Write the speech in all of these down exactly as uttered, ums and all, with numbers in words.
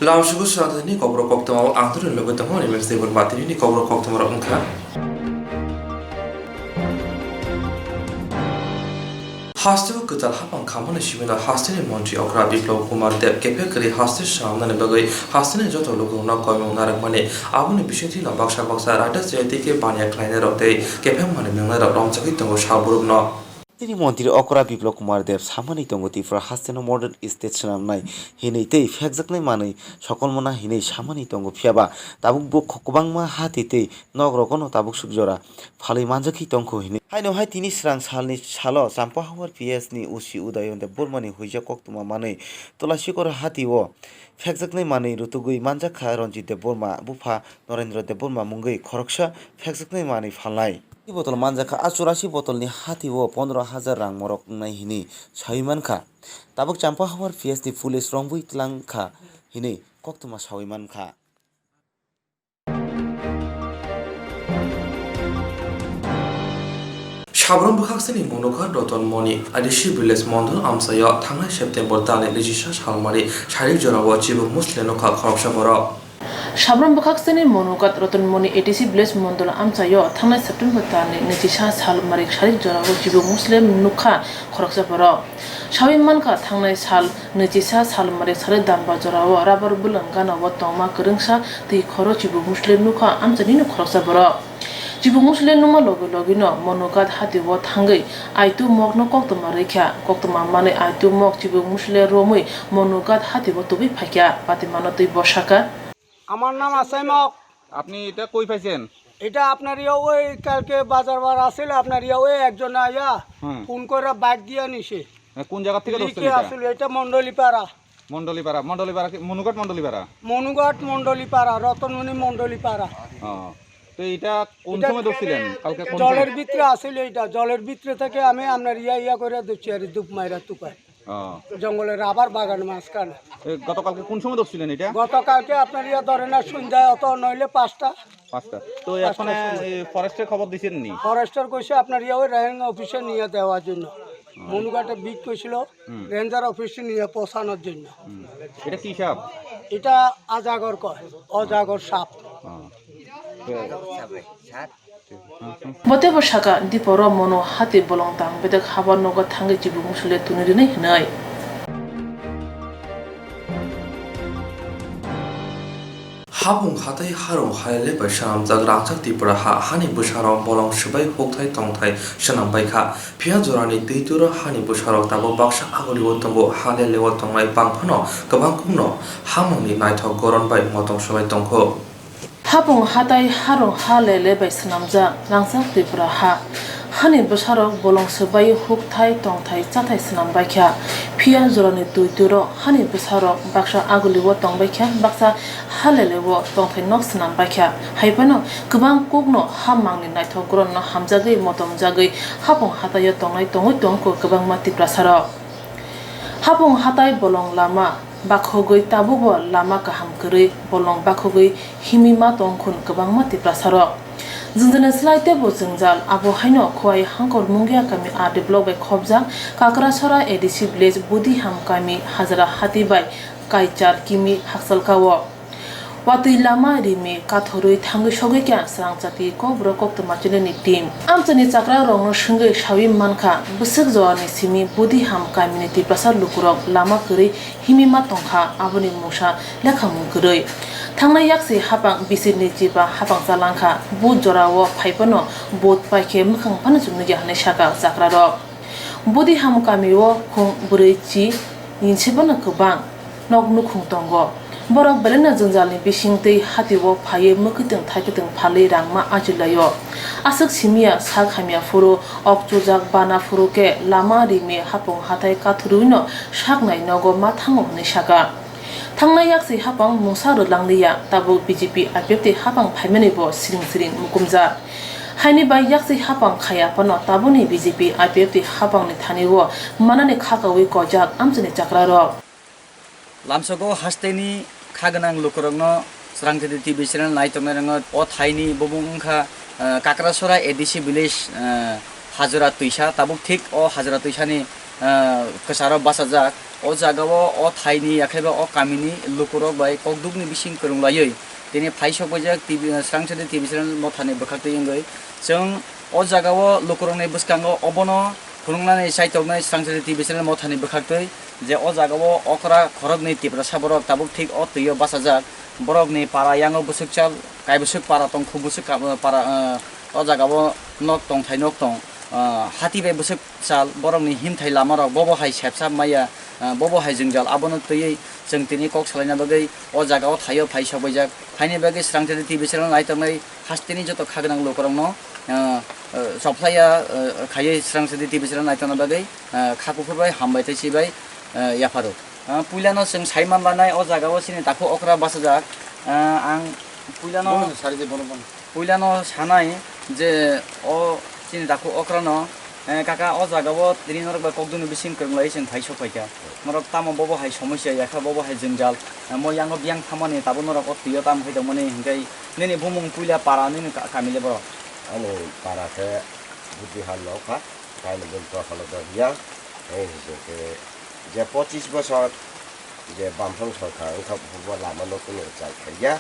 Lamsugo Srangthani kokrok koktwmao ang tini logi tongo, Animesh Debbarma. Tinini kokrok koktwmarok wngkha. Hasteo kwtal hapang khamani simino hasteni montri okra Biplab Kumar Deb kephek kwrwi haste swnamnani bagwi hasteni joto lukurokno koimung narwkmani, aboni bisingtwino baksa baksa raida chaya tei khe baniya khlainairok tei kephek manwi nangnairok romchagwi tongo saborokno. Tini montri okra Biplab Kumar Deb samani tongo, Tripura hasteno model state swnamnai hinwi tei phekjaknai manwi sokolmana hinwi samani tongo, phiyaba tabuk bo kho-, kwbangma hati tei nogrogono tabuk suk jora phalwi manjakhi tongkho hinwi. Haino hai tini srang salni salo Champahabar P S ni O C Udayon Debbarmani huijak koktwma manwi Tulasikor hatio phekjaknai manwi rutugwi manjakha Ranjit Debbarma, bupha Narendra Debbarma mungwi khoroksa phekjaknai manwi phalnai. Botol manjakha, a churasi botolni hatio pondro hajar rang morok wngnai hinwi sawi mankha. Tabuk Champahabar P S ni police romwi twlangkha hinwi koktwma sawi mankha. Sabrum bwkhaksani Monokha Roton Moni A D C Village Mondol amchaio thangnai September talni nijisa salmari sarik jorao chibuk muslino nukha khoroksa borok. Sabrum bwkhaksani Monogat Roton Moni A D C Village Mondol amchaio thangnai September talni nijisa salmari sarik jorao chibuk muslino nukha khoroksa borok. Sawi mankha, thangnai sal nijisa salmari sari damba jorao rubber bwlwng ganao tongma kwrwngsa twi khoro chibuk muslino nukha amchaini khoroksa borok. Chibuk muslino nukma logi logino Monogat hatio thangwi Aitu mokno koktwma rwikha. Koktwma manwi Aitu mok chibuk musle romwi Monogat hatio tubui phaikha, patimano twi bosakha. আমার নাম আসাই মক। আপনি এটা কই পাইছেন? এটা আপনার ইয়া ওই কালকে বাজার বার আছিল, আপনার ইয়া ওই একজন আইয়া হুম। ফোন করে বাইক দিয়ে নিছে। হ্যাঁ, কোন জায়গা থেকে ধরছেন লিখে এটা? আসলে এটা মণ্ডলীপাড়া। মণ্ডলীপাড়া, মণ্ডলীপাড়া কি মনুঘাট মণ্ডলীপাড়া? মনুঘাট মণ্ডলীপাড়া, রতনমণি মণ্ডলীপাড়া। ও, তো এটা কোন এটা সময় ধরছিলেন? কালকে কোন জলের সময়? ভিতরে আছিল এইটা, জলের ভিতরে থেকে আমি আপনার ইয়া ইয়া করে ধরছি আর ডুব মাইরা তুকায়। ও। জঙ্গলের রাবার বাগান মাঝখানে। এ, গতকালকে কোন সময় ধরছিলেন এটা? গতকালকে আপনার ইয়া ধরে না সন্ধ্যায় অত নইলে পাঁচটা। পাঁচটা। তো এখন, পাঁচটার সময়। এ, ফরেস্টে খবর দিছেন নি? ফরেস্টর কইছে আপনার ইয়া ওই রেঞ্জ অফিসে নিয়ে দেওয়ার জন্য। হুম। মনুঘাটে বিট কইছিল, হুম। রেঞ্জার অফিসে নিয়ে পৌঁছানোর জন্য। হুম। এটা কি সাপ? এটা আজাগর কয়, অজাগর সাপ। ও। তো Botebo saka, Diporo Mono hati bolong tang bedek haba nogo thangwi chibuk musule tuni rinai hinwi. Hapung hatai harung halele bai swnamjak rangchak Tripura ha, hani bwsarok bolong swbai hukthai tongthai swnam bai kha. Phiya jorani twi turo hani bwsarok tabuk baksa agulio tongo, haleleo tongnai bangphano kwbang kukno hamungni naithok goron bai motong swbai tongkho. Hapung hatai harung ha lele bai swnamjak rangchak Tripura ha. Hani bwsarok bolong swbai hukthai tongthai chathai swnam baikha. Phiya jorani twi twirok hani bwsarok baksa agulio tongbaikha, baksa ha leleo tongthai nok swnam baikha. Hai phano kwbang kukno ha mangni naithok goronno hamjagwi motomjagwi hapung hataio tongnai tongwi tongkho kwbangma Tiprasarok. Hapung hatai bolong lama bakhogwi tabubo lama kaham kwrwi bolong bakhogwi himwi ma tongkhun kwbangma Tiprasarok. Jwngjwlni slai teibo jwngjal, abo haino Khowai Hangkor Mungia kami R D block bai khobjak Kakrasora A D C village Budiham kami Hajra hati bai kaichar kimi hakchalkao. Watwi lama rimi kathorwi thangwi sogwi kha srangchati kokborok koktwma chilini team. Amchaini chakrarokno swngwi sawi mankha, bwswk jorani simi Budiham kamini Tiprasa lukurok lama kwrwi himwi ma tongkha, aboni mungsa lekhamung kwrwi. Thangnai yaksi hapang bisirni chiba hapang chalangkha, but jorao phaiphano but paikhe mwkhang phano chumnukya hwnwi sakha chakrarok. Budiham kamio khung bwrwi chi yinsephano kwbang nok nukhung tongo. Borok belaino jwngjalni bisingtwi hatio phaiwi mwkhwtwng thaikhuktwng phalwi rangma ajilaio. Aswk simiya sak hamya phuru, ok chujak bana phuru khe lama rimi hapung hathai kathurwino saknai nogo ma thango hwnwi sakha. Thangnai yaksi hapang mungsa rwlangliya, tabuk B J P I P F T hapang phaimani bo siring siring mukumjak. Haini bai yaksi hapang khaya phano tabukni B J P I P F T hapangni thani o manani kha kaui kojak amchaini chakrarok. Lamsogo hasteni kha gwnang lukurokno Srangthidi T V channel nai tongnairokno o thaini bumung wngkha, eh, Kakrasora A D C village, eh, Hajra Twisa, tabuk thik o Hajra Twisani ah, kwcharo bachajak. O jagao o thaini yakhaiba o kamini lukurok bai kokdukni bising kwrwnglaiwi tini phaisok baijak T V, Srangchari T V channel mothani bwkhaktwi wngwi. Chwng o jagao lukurokni bwskango obono phunuknani chaitoknai Srangchari T V channel mothani bwkhaktwi je o jagao okra khoroknwi Tiprasa borok tabuk thik o twio bachajak. Borokni para yango bwswk chal, kaibwswk para tong, khubwswk ka-, para, ah, o jagao nok tongthai nok tong, ah, hati bai bwswk sal, borokni himthai lamarok bobo hai sepsap maya, ah, bobo hai jwngjal, abono twiwi chwng tini kok salaina bagwi o jagao thaio phai sokbaijak. Phaini bagwi Srangchari T V channel naitongnai hasteni joto khagwnang lukurokno, ah, ah, chophlaiya, ah, khaiwi Srangchari T V channel naitongna bagwi, ah, kha kuphur bai hambai tei chibai, ah, yapharo. Ah, puilano chwng saiman lanai o jagao chini takhu okra bachajak. Ah, ang puilano Bono sa sari je bono bono. Puilano sanai je o chini dakhu okrano, eh, kaka, o jagao tini norok bai kokdukni bising kwrwnglaiwi chwng phai sokphaikha. Norok tamo bobo hai somosya yakha, bobo hai jwngjal, eh, mo yango biyang thamani tabuk norok o twio tamo khaitongmani hinkhe nini bumung puila para nini ka-, kami le borok? Ani para khe Budihal nokha, kainwi bini to holo doriya, eh, hinkhe je pochis bosor je Bamsong sorkar wngkha bo lamano kunu chai khaiya.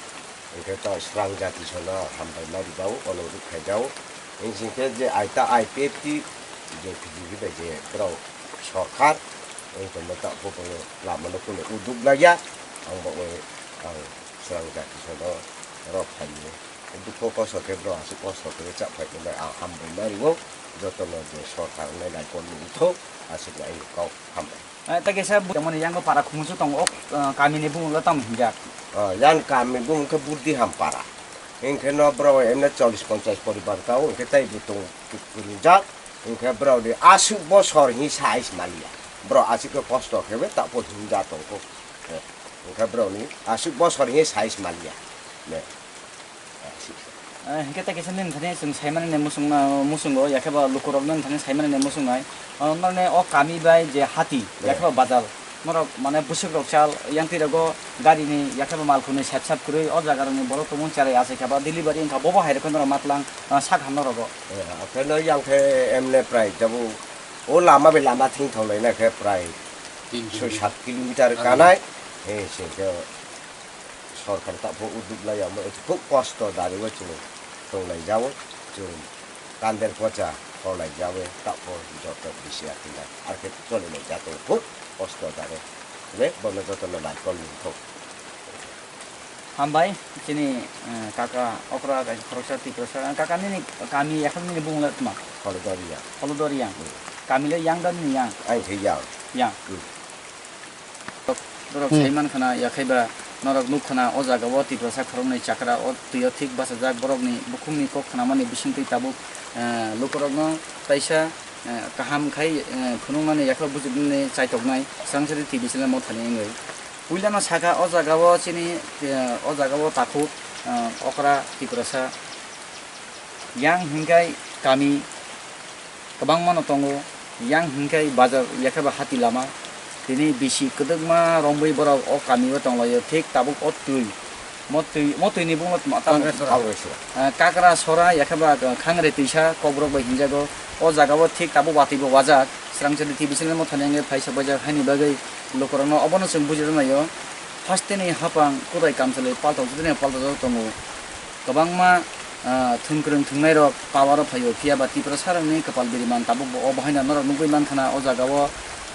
Hwnkhe to swrang jati sono hambai ma rijao, onurudh khaijao. Hinkhe je aita I P F T je B J P bai je borok sorkar, wngtongma ta bo lamano kunu uduk laiya. Ang bo ang swrang jati sono rok phaio. Dukho kosto khe borok aswk kosto khe chap phai tongnai, ang hambai ma rio. Jotono je sorkar wngnai naikolni wngthok, aswk nai kok hambai. Eh, tei kaisa bu-, tongmani yango para khumusu tongo, o, eh, kamini bumung le tamo hinjak? Oh, yang kami bumung khe Budiham para. Hinkhe no borok emne chollish ponchas poribar tao, hinkhe tei bo tong kwrwngjak, hinkhe borok ni aswk bosor hi size maliya. Borok aswk khe kosto khe bai tapo hinja tongkho. Eh, hinkhe borok ni aswk bosor hi size maliya. Ne. Eh, hinkhe tei kaisa nini thani chwng saimani nai muchungna-, muchungo, yakhe ba lukurokno nini thani saimani nai muchungnai. O norni o kami bai je hati, eh, yakhe ba bazar, norok mane bwswk rok chal, yang twi rogo gari ni yakhe ba malkhung ni sep sap kwrwi, o jaga rok ni borok tongmung cherai achai kha ba delivery wngkha, bobo hai rok khe norok matlang, ah, sak hamno rogo. Eh, akheno yang khe emne prai tabuk o lama bai lama thing thok lai na khe prai tin soi sat kilometer kanai, eh, sing khe. Sorkar taphuk uduk lai amo, khub kosto dari o chwng tong lai jao, chwng kander pocha kho lai jao, taphuk joto bisi akhilai, arkhe choli lai ja tong khub kosto dari, le bono joto no naikol ni thok. Hambai, chini, eh, kaka okra kaisa khoroksa Tiprasa, kaka nini kami yakhal nini bumung le tma? Kholodoriya. Kholodoriya. Hmm. Kami le yang da nini yang? Ai khe yang. Yang. Hmm. Borok hmm. Saiman khana, yakhai ba norok nuk khana, o jaga o Tiprasa khoroknwi chakra o twi o thik bachajak, borokni bukhukni kok khnamani bisingtwi tabuk, eh, lukurokno taisa, eh, kaham khai, eh, phunuknani yakhai bujuknani chaitoknai Srangchari T V channel mothani wngwi. Puilano sakha o jaga o chini, eh, o jaga o takhuk, eh, okra Tiprasa yang hinkhai kami kwbangma no tongo, yang hinkhai bazar yakheba hati lama, tini bisi kwdwkma romwi borok o kami o tonglaio, thik tabuk o twi, mo twi, mo twi ni bumung tma tamo? Kakra sora. Ah, Kakra sora yakheba, ah, Khangre twisa kokrok bai hinjago, o jaga o thik tabuk watwi bo wajak, Srangchari T V channel mothani wngwi phaisa baijak haini bagwi lukurokno obono chwng bujirwnaio, hasteni hapang kwdai kamchalwi paltok jotoni paltok jotoni tongo. Kwbangma, ah, thwngkwrwng thwngnairok power o phaio, phiya ba Tiprasarokni kwpal biriman tabuk bo o bahaino norok nugwi mankha na o jagao,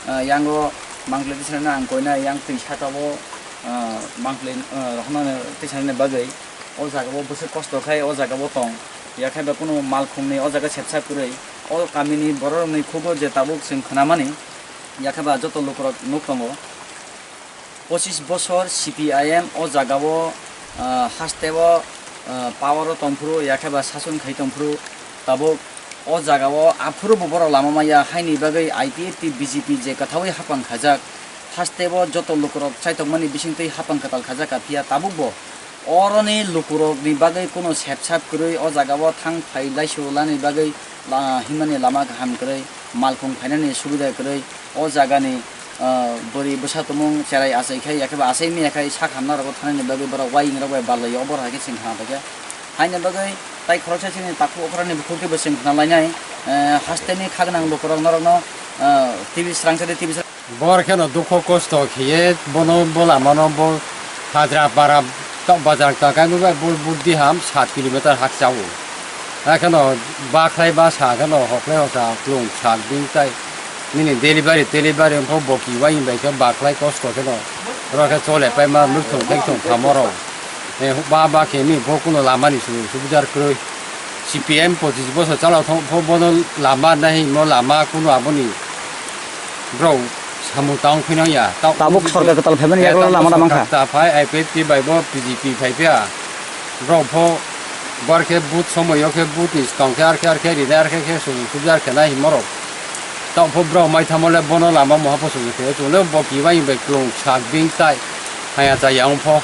ah, yango Mangpli tisana ang koina yang twi sakao, ah, Mangpli, ah, rohornani tisanani bagwi o jagao bwswk kosto khai o jagao tong, yakhai ba kunu malkhungni o jaga sepsa kwrwi o kamini bororokni khugo je tabuk chwng khnamani, yakhai ba joto lukurok nuk tongo. Pochis bosor C P I M o jagao, ah, hasteo, ah, power o tongphuru, yakheba sason khai tongphuru, tabuk o jagao aphuru bo borok lama maya, haini bagwi I P F T B J P je kwthaui hapang khajak, hasteo joto lukurok chaitokmani bisingtwi hapang kwtal khajak, phiya tabuk bo oroni lukurokni bagwi kuno sepsap kwrwi o jagao thang phai laisu lani bagwi la-, himani lama kaham kwrwi, malkhung phainani subida kwrwi, o jagani, ah, bwrwi bwsa tumung cherai achai khai, yakheba achai miya khai sak hamna rogo thanani bagwi borok uaying rok bai bal laio, obo hai khe chwng khna paikha. Haini bagwi tai khoroksa chini takhuk okrani bukhuk teibo chwng khna lainai, eh, hasteni khagwnang lukurok norokno Ah, T V srang sade, T V srang. Bor kheno dukho kosto khiye bono bo lamano bo hajra para tok bazar ta kai bo bo buddi ham sat kilometer hak chao. Akheno bakhlai ba sa kheno hokle hosa klung sak ding tai. Nini delivery, delivery pho boki wai bai khe bakhlai kosto kheno. Ro khe chole pai ma nuk thong thek thong khamoro. Eh, ba ba khe ni bo kuno lama ni su, subidar kroi. C P M pochis bosor chalao thong pho bono lama nahi mo lama kuno aboni. Bro, samung tang phinang ya. Tabuk sorkar kwtal phaimani yagulo lama da mankha. Ta phai I P F T bai bo B J P phai pia. Bro pho bor khe but somoyo khe but ni skang khe ar khe ar khe ri ar khe khe su su jar khe nai morok. Tabuk pho bro mai thamo le bono lama moha poso khe chule bo ki bai bai klung sak bing tai. Haya cha yang pho.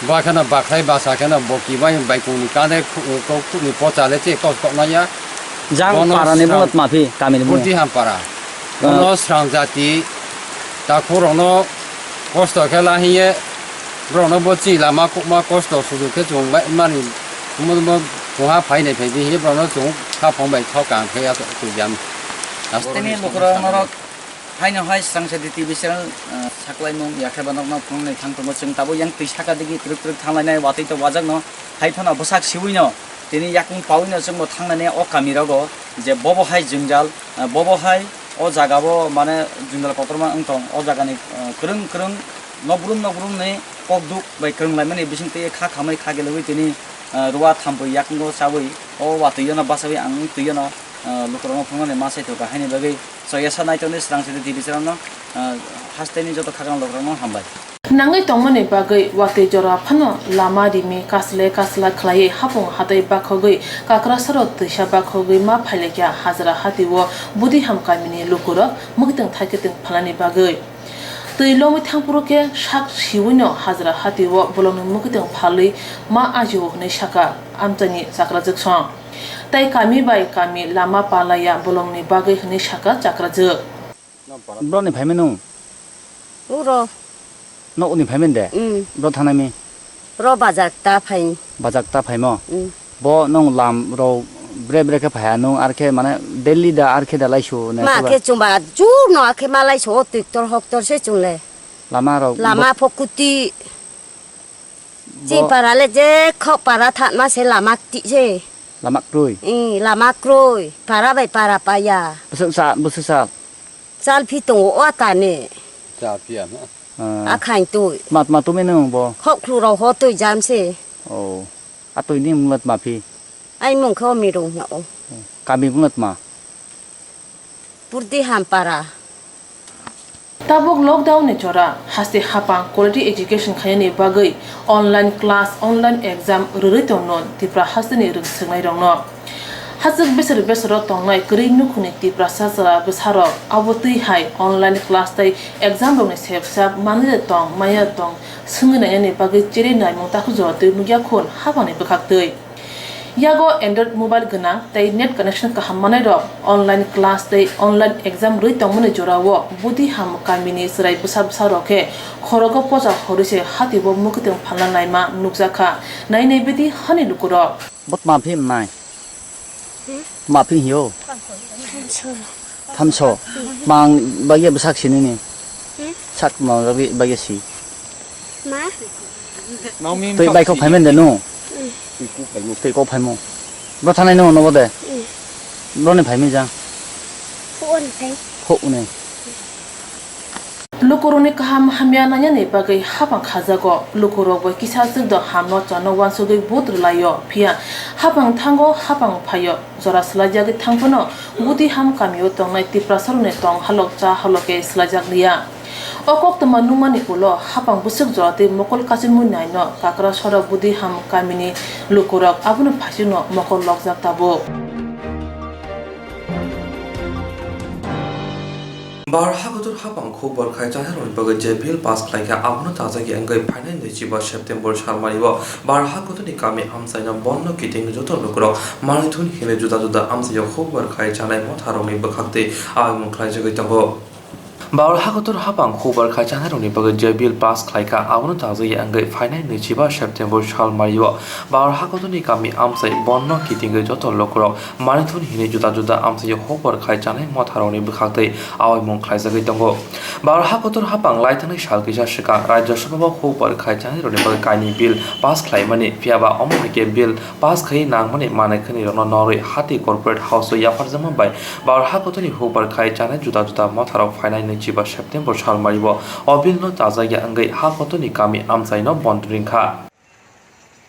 Ba khana bakhlai basa khana bo ki bai bai kung ni kane kok ni pocha le che kok kok na ya. Jang para ni bungot mafi kami ni bungot. Purti ham para. Bono srang jati takhuk rokno kosto khe la hiye borokno bo chini lama kokma kosto sujuk khe chwng bai mani omo omo chwngha phainai phaibi hiye borokno chwng khaphang bai thok kaham khe aswk twijam. Tini lukurok norok haino hai srang jati T V channel, ah, saklaimung yakhe ba nokno phunuknai thang tongo chwng tabuk yang twi saka digi twrwk twrwk thanglainai watwi to wajakno hai phano bwsak siwino tini yakung pawino chwngbo thangnani o kamirogo je bobo hai jwngjal, ah, bobo hai O jaga o mane jundal kotorma wng tong, o jaga ni, eh, kwrwng kwrwng nokbrum nokbrum ni kok duk bai kwrwng lai mani bising twi kha khamwi kha gelwi tini, eh, rua thampui yakung o chawi o watwi o no bachawi ang twi o no, eh, lukurok no phunuknani ma sai thoka haini bagwi choyasa naitokni srang sidi T V channel no, eh, haste ni joto khakang lukurok no hambai. Nangwi tongmani bagwi watwi jora phano lama rimi kasle kasla khlaiwi hapung hatwi bakhogwi kakrasaro twisa bakhogwi ma phailaikha hajra hatio Budiham kamini lukurok mwkhwtwng thaikhe twng phalnani bagwi. Twi lomwi thangphuru khe sak siwino hajra hatio bolongni mwkhwtwng phalwi ma ajio hwnwi sakha amchaini chakrajwksong. Tai kami bai kami lama palaiya bolongni bagwi hwnwi sakha chakrajwk. Borokni phaimani nwng? Uro. Nokni phaimani de? Mm. Bro thangnani? Bro bazar ta phai. Bazar ta phaimo? Mm. Bo nwng lam rok bre bre khe phaiya nwng ar khe mane daily da ar khe da laisu ne ma khe chwngba jur no ar khe ma laisu o twiktor hoktor se chwngle. Lama rok lama pho kuti. Bo chini para le je khok para thanma se lama kti se. Lama kroi? Mm, lama kroi. Para bai para paya. Bwswk sa, bwswk sa? Chal phi tongo o tani. Cha phiya na. Ah. A khain twi. Tma tma tumi nung bo? Khok khlu rok ho twi jam se. Oh. A twi ni mung tma phi? Ai mung khe o mirung hna o. Kami mung tma? Purti Hampara. Tabuk lockdown ni jora, haste hapang quality education khainani bagwi online class, online exam rwrwi tongno Tripura hasteni rwngswknai rokno. Hachwk besar besaro tongnai kwrwi nukhungni Tiprasa chwla bwsarok abo twi hai online class tei exam rokni sepsap manwi tong maya tong swngwi nainani bagwi cherwi naimung takhuk jora twi nukya khun hapangni bwkhaktwi. Yago Android mobile gwnang tei net connection kaham manai rok online class tei online exam rwi tongmani jorao Budiham kamini chwrai bwsa bwsa rok khe khorogo poja horwi se hati bo mwkhwtwng phalna naima nukjakha nainai bidi hani lukurok. Bo tma phi mwnai? Hmm? Tma phi hio? Thanso. Thanso. Mang bagya bwsak sinini. Hmm? Sak mang bagya si. Ma? Twi bai kok phaimani de no? Hmm. Twi kok phaimo. Bro thanai no no bo de? Hmm. Bro ni phaimi jang? Phone phai. Phone. Lukurokni kaham hamya nangnani bagwi hapang khajago. Lukurok bai kisa chwkdo hamno chano uansugwi vote rwlaio. Phiya hapang thango, hapang phaio. Jora swlaijagwi thangphano Budiham kamio tongnai Tiprasarokni tong halok cha halok khe swlaijak liya. O koktwma nukmani ulo hapang bwswk jora tei mokol kachimwi naino Kakrasora Budiham kamini lukurok abono phaichukno mokol lokjak tabuk. Bar hakotor hapang khukbar khai chaharokni bagwi je bill pass khlaikha, abono tajagwi wngwi phainai naichiba September salmani o bar hakotorni kami amchaino bondo kiting joto lukurok manwi thun hinwi juda juda amchaio khukbar khai chanai motharokni bwkhaktwi aimung khlaijagwi tongo. Bawar hakotor hapang hukbar khai chanai rokni bagwi je bill pass khlai kha, abono chajagwi wngwi phainai nwichiba September sal mario Bawar hakotorni kami amchai bondo kitingwi joto lokorok manwi thun hinwi juda juda amchaio hukbar khai chanai motharokni bwkhaktwi awaimung khlaijagwi tongo. Bawar hakotor hapang laithangni sal kisa swkang Rajya Sabha o hukbar khai chanai rokni bagwi kainwi bill pass khlaimani, phiyaba omo hai khe bill pass khai nangmani manai khani rokno norwi hati corporate house o yapharjakma bai Bawar hakotorni hukbar khai chanai juda juda motharok phainai nwichiba September sal mario o bill no chajagya wngwi hakotorni kami amchaino bondo ringkha.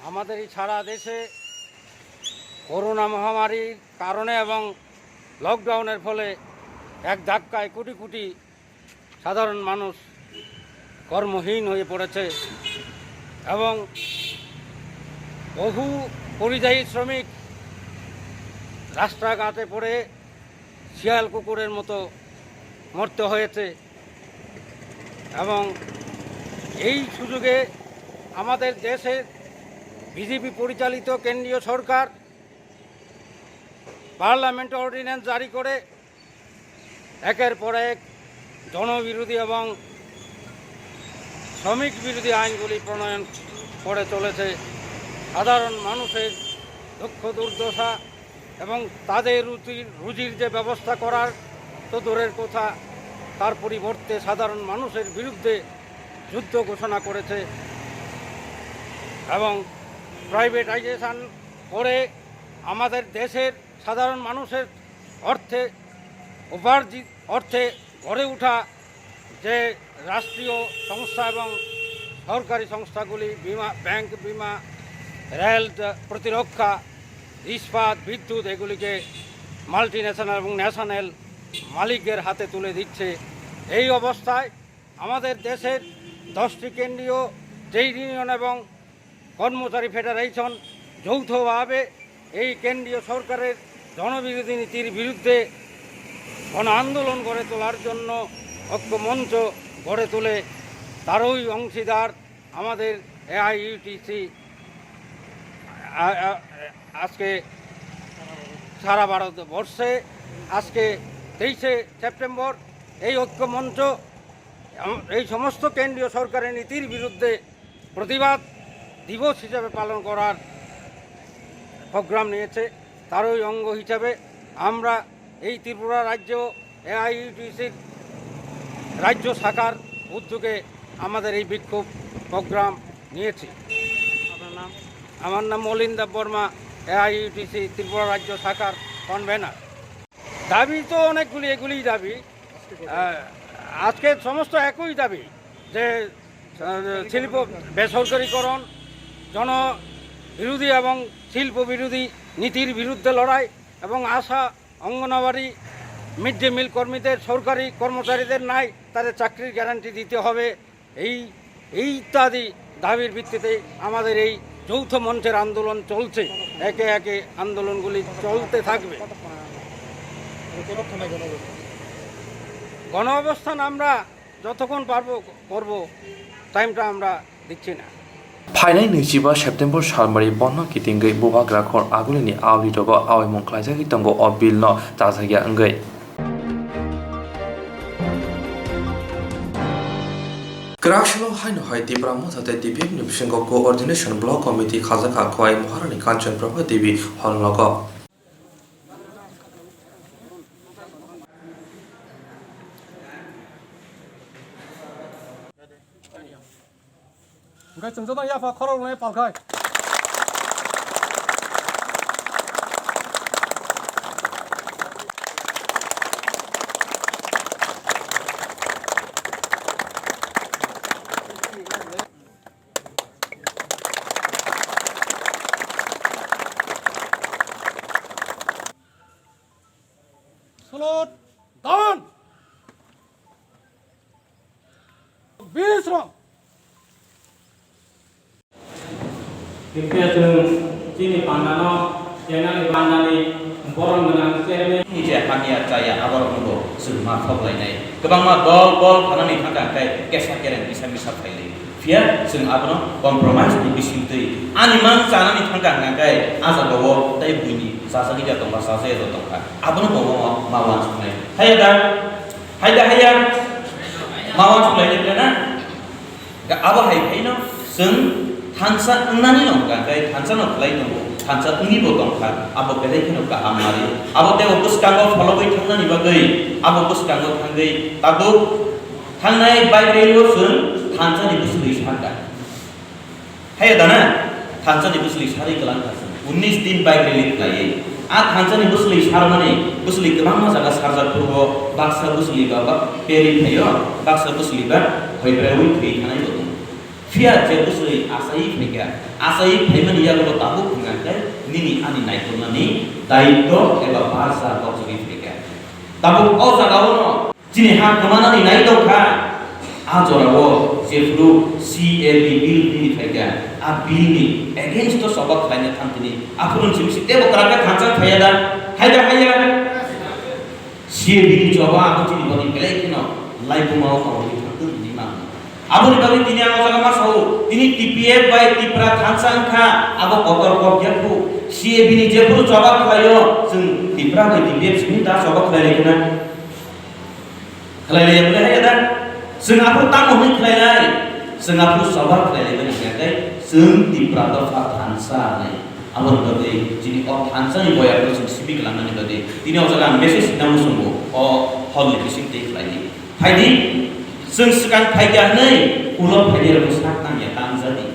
আমাদের এই সারা দেশে করোনা মহামারীর কারণে এবং লকডাউনের ফলে এক ধাক্কায় কোটি কোটি সাধারণ মানুষ কর্মহীন হয়ে পড়েছে এবং বহু পরিযায়ী শ্রমিক রাস্তাঘাটে পড়ে শিয়াল কুকুরের মতো মরতে হয়েছে। এবং এই সুযোগে আমাদের দেশের বিজেপি পরিচালিত কেন্দ্রীয় সরকার পার্লামেন্ট অর্ডিন্যান্স জারি করে একের পর এক জনবিরোধী এবং শ্রমিক বিরোধী আইনগুলি প্রণয়ন করে চলেছে। সাধারণ মানুষের দুঃখ দুর্দশা এবং তাদের রুজির, রুজির যে ব্যবস্থা করার তো দূরের কথা, তার পরিবর্তে সাধারণ মানুষের বিরুদ্ধে যুদ্ধ ঘোষণা করেছে এবং প্রাইভেটাইজেশন করে আমাদের দেশের সাধারণ মানুষের অর্থে, উপার্জিত অর্থে গড়ে ওঠা যে রাষ্ট্রীয় সংস্থা এবং সরকারি সংস্থাগুলি, বিমা, ব্যাংক, বিমা, রেল, প্রতিরক্ষা, ইস্পাত, বিদ্যুৎ, এগুলিকে মাল্টিন্যাশনাল এবং ন্যাশনাল মালিকদের হাতে তুলে দিচ্ছে। এই অবস্থায় আমাদের দেশের দশটি কেন্দ্রীয় ট্রেড ইউনিয়ন এবং কর্মচারী ফেডারেশন যৌথভাবে এই কেন্দ্রীয় সরকারের জনবিরোধী নীতির বিরুদ্ধে গণ আন্দোলন গড়ে তোলার জন্য ঐক্যমঞ্চ গড়ে তুলে তারই অংশীদার আমাদের এআইইউটিসি। আ-, আ-, আজকে সারা ভারতবর্ষে আজকে তেইশে সেপ্টেম্বর এই ঐক্যমঞ্চ এম-, এই সমস্ত কেন্দ্রীয় সরকারের নীতির বিরুদ্ধে প্রতিবাদ দিবস হিসেবে পালন করার প্রোগ্রাম নিয়েছে। তারই অঙ্গ হিসাবে আমরা এই ত্রিপুরা রাজ্য এআইইউটিসির রাজ্য শাখার উদ্যোগে আমাদের এই বিক্ষোভ প্রোগ্রাম নিয়েছি। আপনার নাম? আমার নাম মলিন দেব বর্মা, এআইইউটিসি ত্রিপুরা রাজ্য শাখার কনভেনার। দাবি তো অনেকগুলি, এগুলিই দাবি। আহ, আজকে সমস্ত একই দাবি যে, আহ, শিল্প বেসরকারীকরণ, জনবিরোধী এবং শিল্প বিরোধী নীতির বিরুদ্ধে লড়াই এবং আশা, অঙ্গনওয়াড়ি, মিড ডে মিল কর্মীদের, সরকারি কর্মচারীদের নাই, তাদের চাকরির গ্যারান্টি দিতে হবে। এই, এই ইত্যাদি দাবির ভিত্তিতে আমাদের এই যৌথ মঞ্চের আন্দোলন চলছে। একে একে আন্দোলনগুলি চলতে থাকবে। গণ অবস্থান আমরা যতক্ষণ পারবো করব, টাইমটা আমরা দিচ্ছি না। Phainai nwichiba September salmari bono kitingwi bubagra khor agulini auri rogo awaimung khlaijagwi tongo o bill no chajagya wngwi. Kwrak salo haino hai Tipra Motha tei T P F ni bisingo Coordination Block Committee khajakha Khowai Maharani Kanchan Prabha Devi hall nogo. Hwnkhe chwng jotono yapha khoroknwi palkhai. Salute, dawn! Bisram! Hingke chwng chini pandano chenani pandani borom gwnang chairman. Ni je hamya chaya aborok nugo chwng ma thok lainai. Kwbangma dol bol thanani thangka hwnkhe kesa kereng kisa misa phailai. Phiya chwng abono compromise ni bisingtwi ani mang chanani thangka hwnkhe a jagao tei buini chajagwi ya tongkha, chajagwi ya tongkha. Abono bo ma, ma uansuknai. Haiya da, haida haiya. Ma uansuk lai le na? Abo hai phaino chwng thansa wngnani no hwnkha, tei thansa no khlai tongo, thansa wngwi bo tongkha, abo belai kheno kaham nari. Abo tei o bwskango phologwi thangnani bagwi, abo bwskango thangwi tabuk thangnai Bible o chwng thansa ni bwswlwi sakha. Haiya da na? Thansa ni bwswlwi sarwi kwlang kha chwng. Unnis din Bible read khlaiwi. A thansa ni bwswlwi sarmani bwswlwi kwbangma jaga sarjak phuru o baksa bwswlwi ba, ba peri phaio, baksa bwswlwi ba hoibrawi thwi thanai bo tongo. Phiya je bwswlwi achaiwi phaikha, achaiwi phaimani yagulo tabuk hwnkha khe nini ani naikolnani daityo eba barsa kochogwi phaikha. Tabuk o jagao no chini ha kwmanani nai tongkha. A jorao jephuru C A B bill bini phaikha, a bill ni against o choba khlaina thangtini aphuru chini si tebo kwrak khe thansa phaiya da? Haiya, haiya. C A B ni choba abo chini boni belai kheno laibuma o tongwi thangtwng hinwi mano. Aboni bagwi tini ang o jaga ma sao, tini T P F bai Tipra thansa wngkha, abo kotor kok yakhu. C A B ni jephuru choba khlaio, chwng Tipra bai T P F simi ta choba khlai lai khna. Khlai lai ya, khlai ya da? Chwng aphuru tamo hwnwi khlai lai? Chwng aphuru choba khlai lai mani hwnkha khe chwng Tipra dopha thansa hwnwi. Aboni bagwi chini o thansa ni boyarno chwng simi kwlangnani bagwi tini o jaga ang message rwna muchungo o hall ni bising tei khlai di. Phai di, chwng swkang phai kha hwnwi ulo phainai rokno sak nang ya, tang ja di.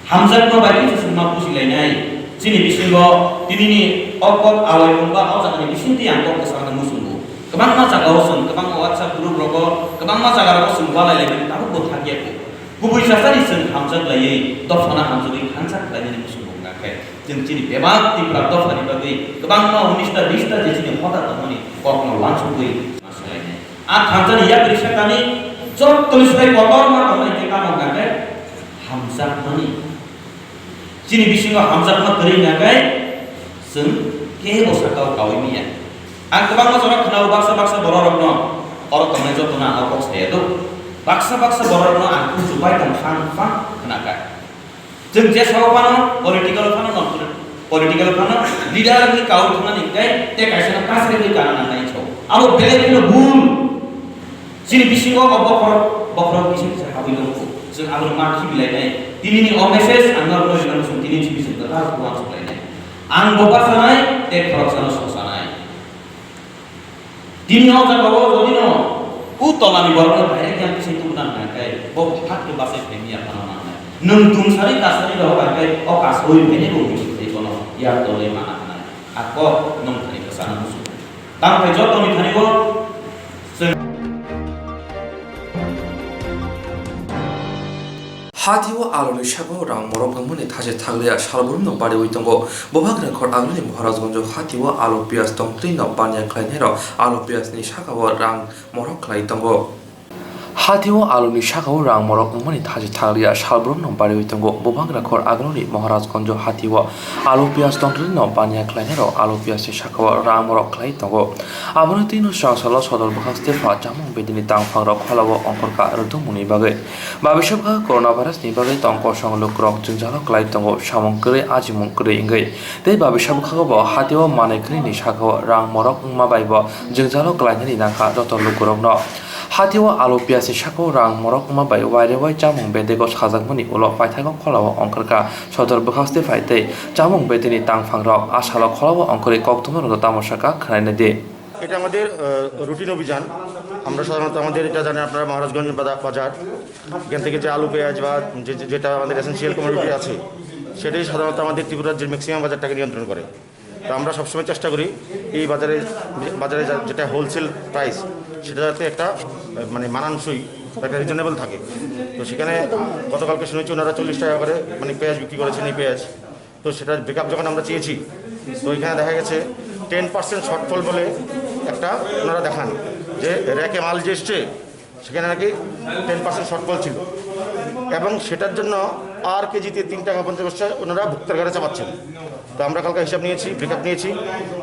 Hamjakma bai khe chwng ma buji lainai. Chini bisingo tinini o kok awai mungba o jagani bisingtwi ang kok kwchangno muchungo. Kwbangma jagao chwng, kwbangma WhatsApp group rogo, kwbangma jaga rogo chwng walai laimani tabukbo thang ya kho. Kubui chasani chwng hamjak laiwi, dophano hamjagwi thansa khlainani muchungo wngkha khe, chwng chini bebak Tipra dophani bagwi kwbangma unista bista je chini hoda tongmani kokno uansukgwi ma swlainai. A thansa ni yapri sakani jottoni sai kotorma tongnai khe tamo hwnkha khe hamjakmani. Chini bisingo hamjakma kwrwi hwnkha khe chwng kebo sakao kaui manya. Ang kwbangma jora khwnao baksa baksa bororokno, oro tongnai jotono ang o kok saya do. Baksa baksa bororokno ang kuchubai tong phang phang khwnakha. Chwng je sao phano, political phano, non political phano, leader ni kau thumani hwnkhe tei kaisa no kasri wi kana nangnai sao. Abo belai kheno bul. Chini bisingo o bokhorok, bokhorok kisa kisa habwi tongo. Chwng abono ma khibilainai. Tinini o message ang norokno rinani chwng tini chini chwng kwtal kuwang suklainai. Ang bo bachanai tei khoroksano sosanai. Tini o jaga o jodi no u tolani borok no direct yang kisa tubuna hwnkha khe bo hak khe bachai phaimya phano nangnai. Nwng tungsari kasari rok hwnkha khe o kasoi phainai bo muchung tei bono yak tolwi mana hwnai. A kok nwng thani kwchana muchung. Tamo khe jotoni thani bo chwng Hatio aloni saka o rang morok wngmani thachi thakliya salbrumno bariwi tongo. Bubagra khor agini Maharajganjo hatio alu piyaj tongtwino baniya khlainairok alu piyajni saka o rang morok khlai tongo. Hatio aloni saka o rang morok wngmani thachi thakliya salbrumno bariwi tongo. Bubagra khor agini Maharajganjo hatio alu piyaj tongtwino baniya khlainairok alu piyajni saka o rang morok khlai tongo. Abono twi no chwrangsalo sodor bwkhak Stepha chamung bedini tangphangrok kholao ongkhorkha rwtongmungni bagwi. Babisa bwkha coronavirus ni bagwi tong kosong lukurok jwngjalo kwlai tongo, samung kwrwi, ajimung kwrwi wngwi. Tei babisa bwkhago bo hatio manwi kwrwini sakao rang morok wngma bai bo jwngjalo kwlainani nangkha joto lukurokno. Hatio alu piyajni sakao rang morok wngma bai wairewai chamung bedego sajakmani ulo paithago kholao ongkhorkha sodor bwkhak Stepha tei chamung bedini tangphangrok. A salo kholao ongkhorwi koktwmarokno tamo sakha khwnaina di. এটা আমাদের, আহ, রুটিন অভিযান। আমরা সাধারণত আমাদের, এটা জানেন আপনারা, মহারাজগঞ্জ বাদা-, বাজার, এখান থেকে যে আলু, পেঁয়াজ বা যে, যে, যেটা আমাদের এসেনশিয়াল কমোডিটি আছে, সেটাই সাধারণত আমাদের ত্রিপুরা রাজ্যের ম্যাক্সিমাম বাজারটাকে নিয়ন্ত্রণ করে। তো আমরা সবসময় চেষ্টা করি এই বাজারে, বাজারে যা-, যেটা হোলসেল প্রাইস, সেটা যাতে একটা, আহ, মানে মানানসই, একটা রিজনেবল থাকে। তো সেখানে গতকালকে শুনেছি ওনারা চল্লিশ টাকা করে, মানে, পেঁয়াজ বিক্রি করেছেন, এই পেঁয়াজ। তো সেটার ব্রেকআপ যখন আমরা চেয়েছি, তো এখানে দেখা গেছে টেন পার্সেন্ট শর্টফল বলে একটা ওনারা দেখান, যে র‍্যাকে মাল যে এসছে, সেখানে নাকি টেন পার্সেন্ট শর্টফল ছিল, এবং সেটার জন্য পার কেজিতে তিন টাকা পঞ্চাশ পয়সা ওনারা ভুক্তার ঘাড়ে চাপাচ্ছেন। তো আমরা কালকে হিসাব নিয়েছি, ব্রেকআপ নিয়েছি,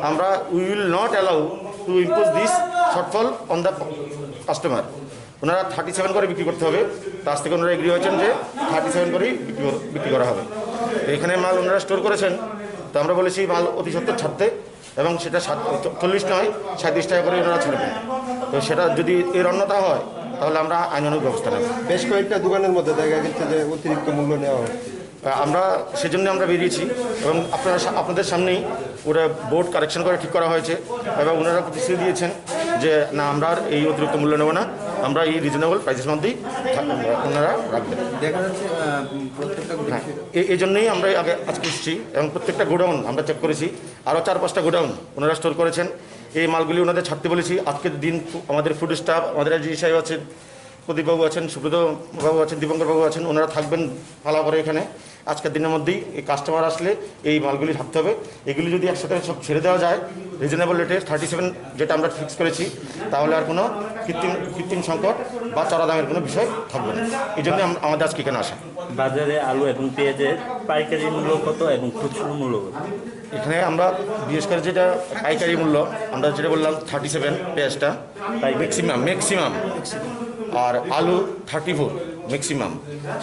আমরা, we will not allow to impose this shortfall on the customer। ওনারা থার্টি সেভেন করে বিক্রি করতে হবে, তার থেকে ওনারা এগ্রি হয়েছেন যে থার্টি সেভেন করেই বিক্রি কর-, বিক্রি করা হবে। তো এখানে মাল ওনারা স্টোর করেছেন, তো আমরা বলেছি মাল অতি সত্বর ছাড়তে, এবং সেটা সাত-, চ-, চল্লিশ নয়, সাঁইত্রিশ টাকা করে ওনারা ছাড়বেন। তো সেটা যদি এর অন্যথা হয়, তাহলে আমরা আইনানুগ ব্যবস্থা নেব। বেশ কয়েকটা দোকানের মধ্যে দেখা গেছে যে অতিরিক্ত মূল্য নেওয়া হয়। আহ, আমরা সেজন্য আমরা বেরিয়েছি এবং আপনারা সা-, আপনাদের সামনেই ওরা বোর্ড কারেকশন করে ঠিক করা হয়েছে এবং ওনারা প্রতিশ্রুতি দিয়েছেন যে না, আমরা আর এই অতিরিক্ত মূল্য নেব না, আমরা এই রিজনেবল প্রাইসের মধ্যেই থা-, ওনারা রাখবেন। দেখা যাচ্ছে, আহ, উম, প্রত্যেকটা হ্যাঁ, এ-, এই জন্যই আমরা আগে আজকে এসেছি এবং প্রত্যেকটা গোডাউন আমরা চেক করেছি, আরও চার পাঁচটা গোডাউন ওনারা স্টোর করেছেন। এই মালগুলি ওনাদের ছাড়তে বলেছি। আজকের দিন আমাদের ফুড স্টাফ, আমাদের এডিসি সাহেব আছেন, প্রদীপবাবু আছেন, সুব্রতবাবু আছেন, দীপঙ্করবাবু আছেন, ওনারা থাকবেন পালা করে এখানে। আজকের দিনের মধ্যেই এই কাস্টমার আসলে এই মালগুলি ছাড়তে হবে। এগুলি যদি একসাথে সব ছেড়ে দেওয়া যায় রিজনেবল রেটে, থার্টি সেভেন যেটা আমরা ফিক্স করেছি, তাহলে আর কোনো কৃত্রিম কৃত্রিম সংকট বা চড়া দামের কোনো বিষয় থাকবে না। এই জন্য আম-, আমাদের আজকে এখানে আসা। বাজারে আলু এবং পেঁয়াজের পাইকারি মূল্য কত এবং খুচরো মূল্য কত? এখানে আমরা বিশেষ করে যেটা পাইকারি মূল্য, আমরা যেটা বললাম থার্টি সেভেন পেঁয়াজটা, ম্যাক্সিমাম ম্যাক্সিমাম আর আলু থার্টি ফোর ম্যাক্সিমাম,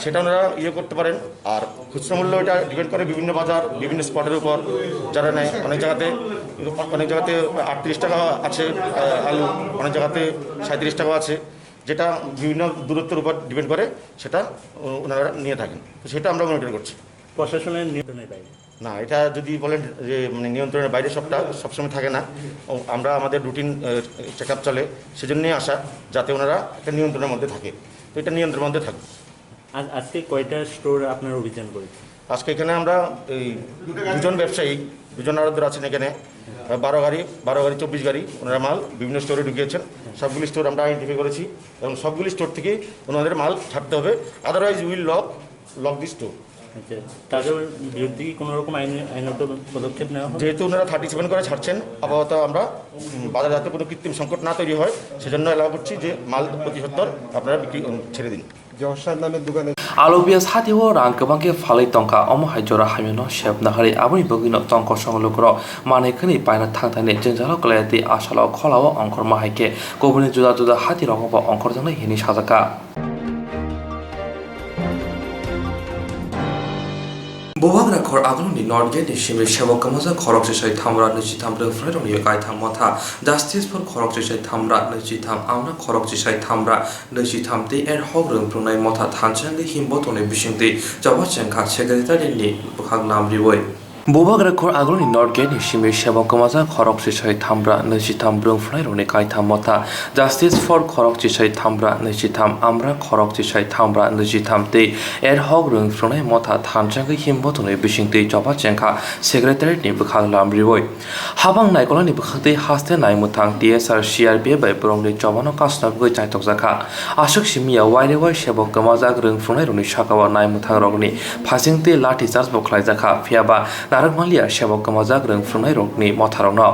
সেটা ওনারা ইয়ে করতে পারেন। আর খুচরা মূল্য এটা ডিপেন্ড করে বিভিন্ন বাজার, বিভিন্ন স্পটের উপর। যারা নেয়, অনেক জায়গাতে অনেক জায়গাতে আটত্রিশ টাকা আছে, আহ, আলু, অনেক জায়গাতে সাঁইত্রিশ টাকা আছে, যেটা বিভিন্ন দূরত্বের উপর ডিপেন্ড করে, সেটা ও-, ওনারা নিয়ে থাকেন। তো সেটা আমরা মনিটর করছি। প্রশাসনের নিয়ন্ত্রণের বাইরে। না, এটা যদি বলেন যে মানে নিয়ন্ত্রণের বাইরে, সবটা সবসময় থাকে না। ও, আমরা আমাদের রুটিন চেক আপ চলে, সেজন্যই আসা, যাতে ওনারা একটা নিয়ন্ত্রণের মধ্যে থাকে। তো এটা নিয়ন্ত্রণের মধ্যে থাকবে। আজ আজকে কয়টা স্টোর আপনার অভিযান করেছে? আজকে এখানে আমরা এই দুজন ব্যবসায়ী, দুজন আড়তদার আছেন এখানে, বারো গাড়ি, বারো গাড়ি চব্বিশ গাড়ি ওনারা মাল বিভিন্ন স্টোরে ঢুকিয়েছেন। সবগুলি স্টোর আমরা আইডেন্টিফাই করেছি এবং সবগুলি স্টোর থেকে ওনাদের মাল ছাড়তে হবে। Otherwise we will lock lock the store। আচ্ছা, তাদের বিরুদ্ধে কি কোনো রকম আইন আইনগত পদক্ষেপ নেওয়া হবে? যেহেতু ওনারা থার্টি সেভেন করে ছাড়ছেন, আপাতত আমরা উম, বাজারে যাতে কোনো কৃত্রিম সংকট না তৈরি হয়, সেজন্য অ্যালাউ করছি যে মাল অতি সত্বর আপনারা বিক্রি উম, ছেড়ে দিন। জহর শাহর নামের দোকানে Alo bias hati o rang kwbang khe phalwi tongkha, omo hai jora hamyano sep nahari, aboni bagwino tongkosong lukurok manwi khwnwi paina thang thani jwngjalo kwlai tei asalo kholao ongkhorma hai khe kubuni juda juda hati rogo bo ongkhorjaknai hwnwi sajakha. Bubagra khor aguluni North Gate ni simi sebok kwmajak khorok chisai thamra nwi chitham rwng phwrwng rokni kaitham motha Justice for khorok chisai thamra nwi chitham amra khorok chisai thamra nwi chitham tei ad hoc rwng phwrwngnai motha thansa wngwi himbo tongni bisingtwi choba chengkha secretary ni bwkhak lam riwi. Bubagra khor aguluni North Gate ni simi sebok kwmajak khorok chisai thamra nwi chitham rwng phwrwngnai rokni kaitham motha Justice for khorok chisai thamra nwi chitham amra khorok chisai thamra nwi chitham tei ad hoc rwng phwrwngnai motha thansa wngwi himbo tongni bisingtwi choba chengkha secretary ni bwkhak lam riwi. Habang naikolani bwkhaktwi haste naimwthang T S R C R P F bai borokni chobano kasnabgwi chaithokjakha. Aswk simiya wairewai sebok kwmajak rwng phwrwngnairokni sakao naimwthangrokni phasingtwi lathi charge bo khlaijakha, phiyaba narwkmaliya sebok kwmajak rwng phwrwngnairokni motharokno.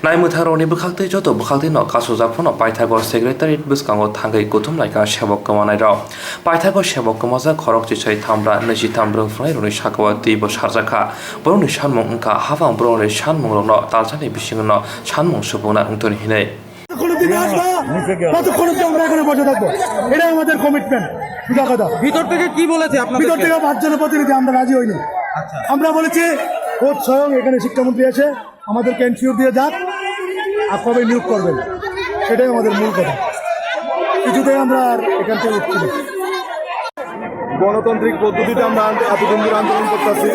Naimwthangrokni bwkhaktwi joto bwkhaktwino kasujak phano paithago secretariat bwskango thangwi kuthum laikha sebok kwmanairok. Paithago sebok kwmajak khorok chisai thamra nwi chitham rwng phwrwngnairokni sakao twibo sarjakha. Borokni sanmung wngkha, hapang borokni sanmungrokno talsani bisingno sanmung supungna wngthoni hinwi. যতক্ষণ অব্দি না আসবা, ততক্ষণ অব্দি আমরা এখানে বসে থাকবো। এটাই আমাদের কমিটমেন্ট, সোজা কথা। ভিতর থেকে কি বলেছে আপনাদের? ভিতর থেকে পাঁচ জনের প্রতিনিধি আমরা রাজি হইনি। আচ্ছা। আমরা বলেছি, খোদ স্বয়ং এখানে শিক্ষামন্ত্রী এসে আমাদেরকে এনসিওর দিয়ে যাক, আর কবে নিয়োগ করবেন, সেটাই আমাদের মূল কথা। কিছুতেই আমরা আর এখান থেকে উঠছি না। গণতান্ত্রিক পদ্ধতিতে আমরা আন্দো-, এতদিন ধরে আন্দোলন করতেছি,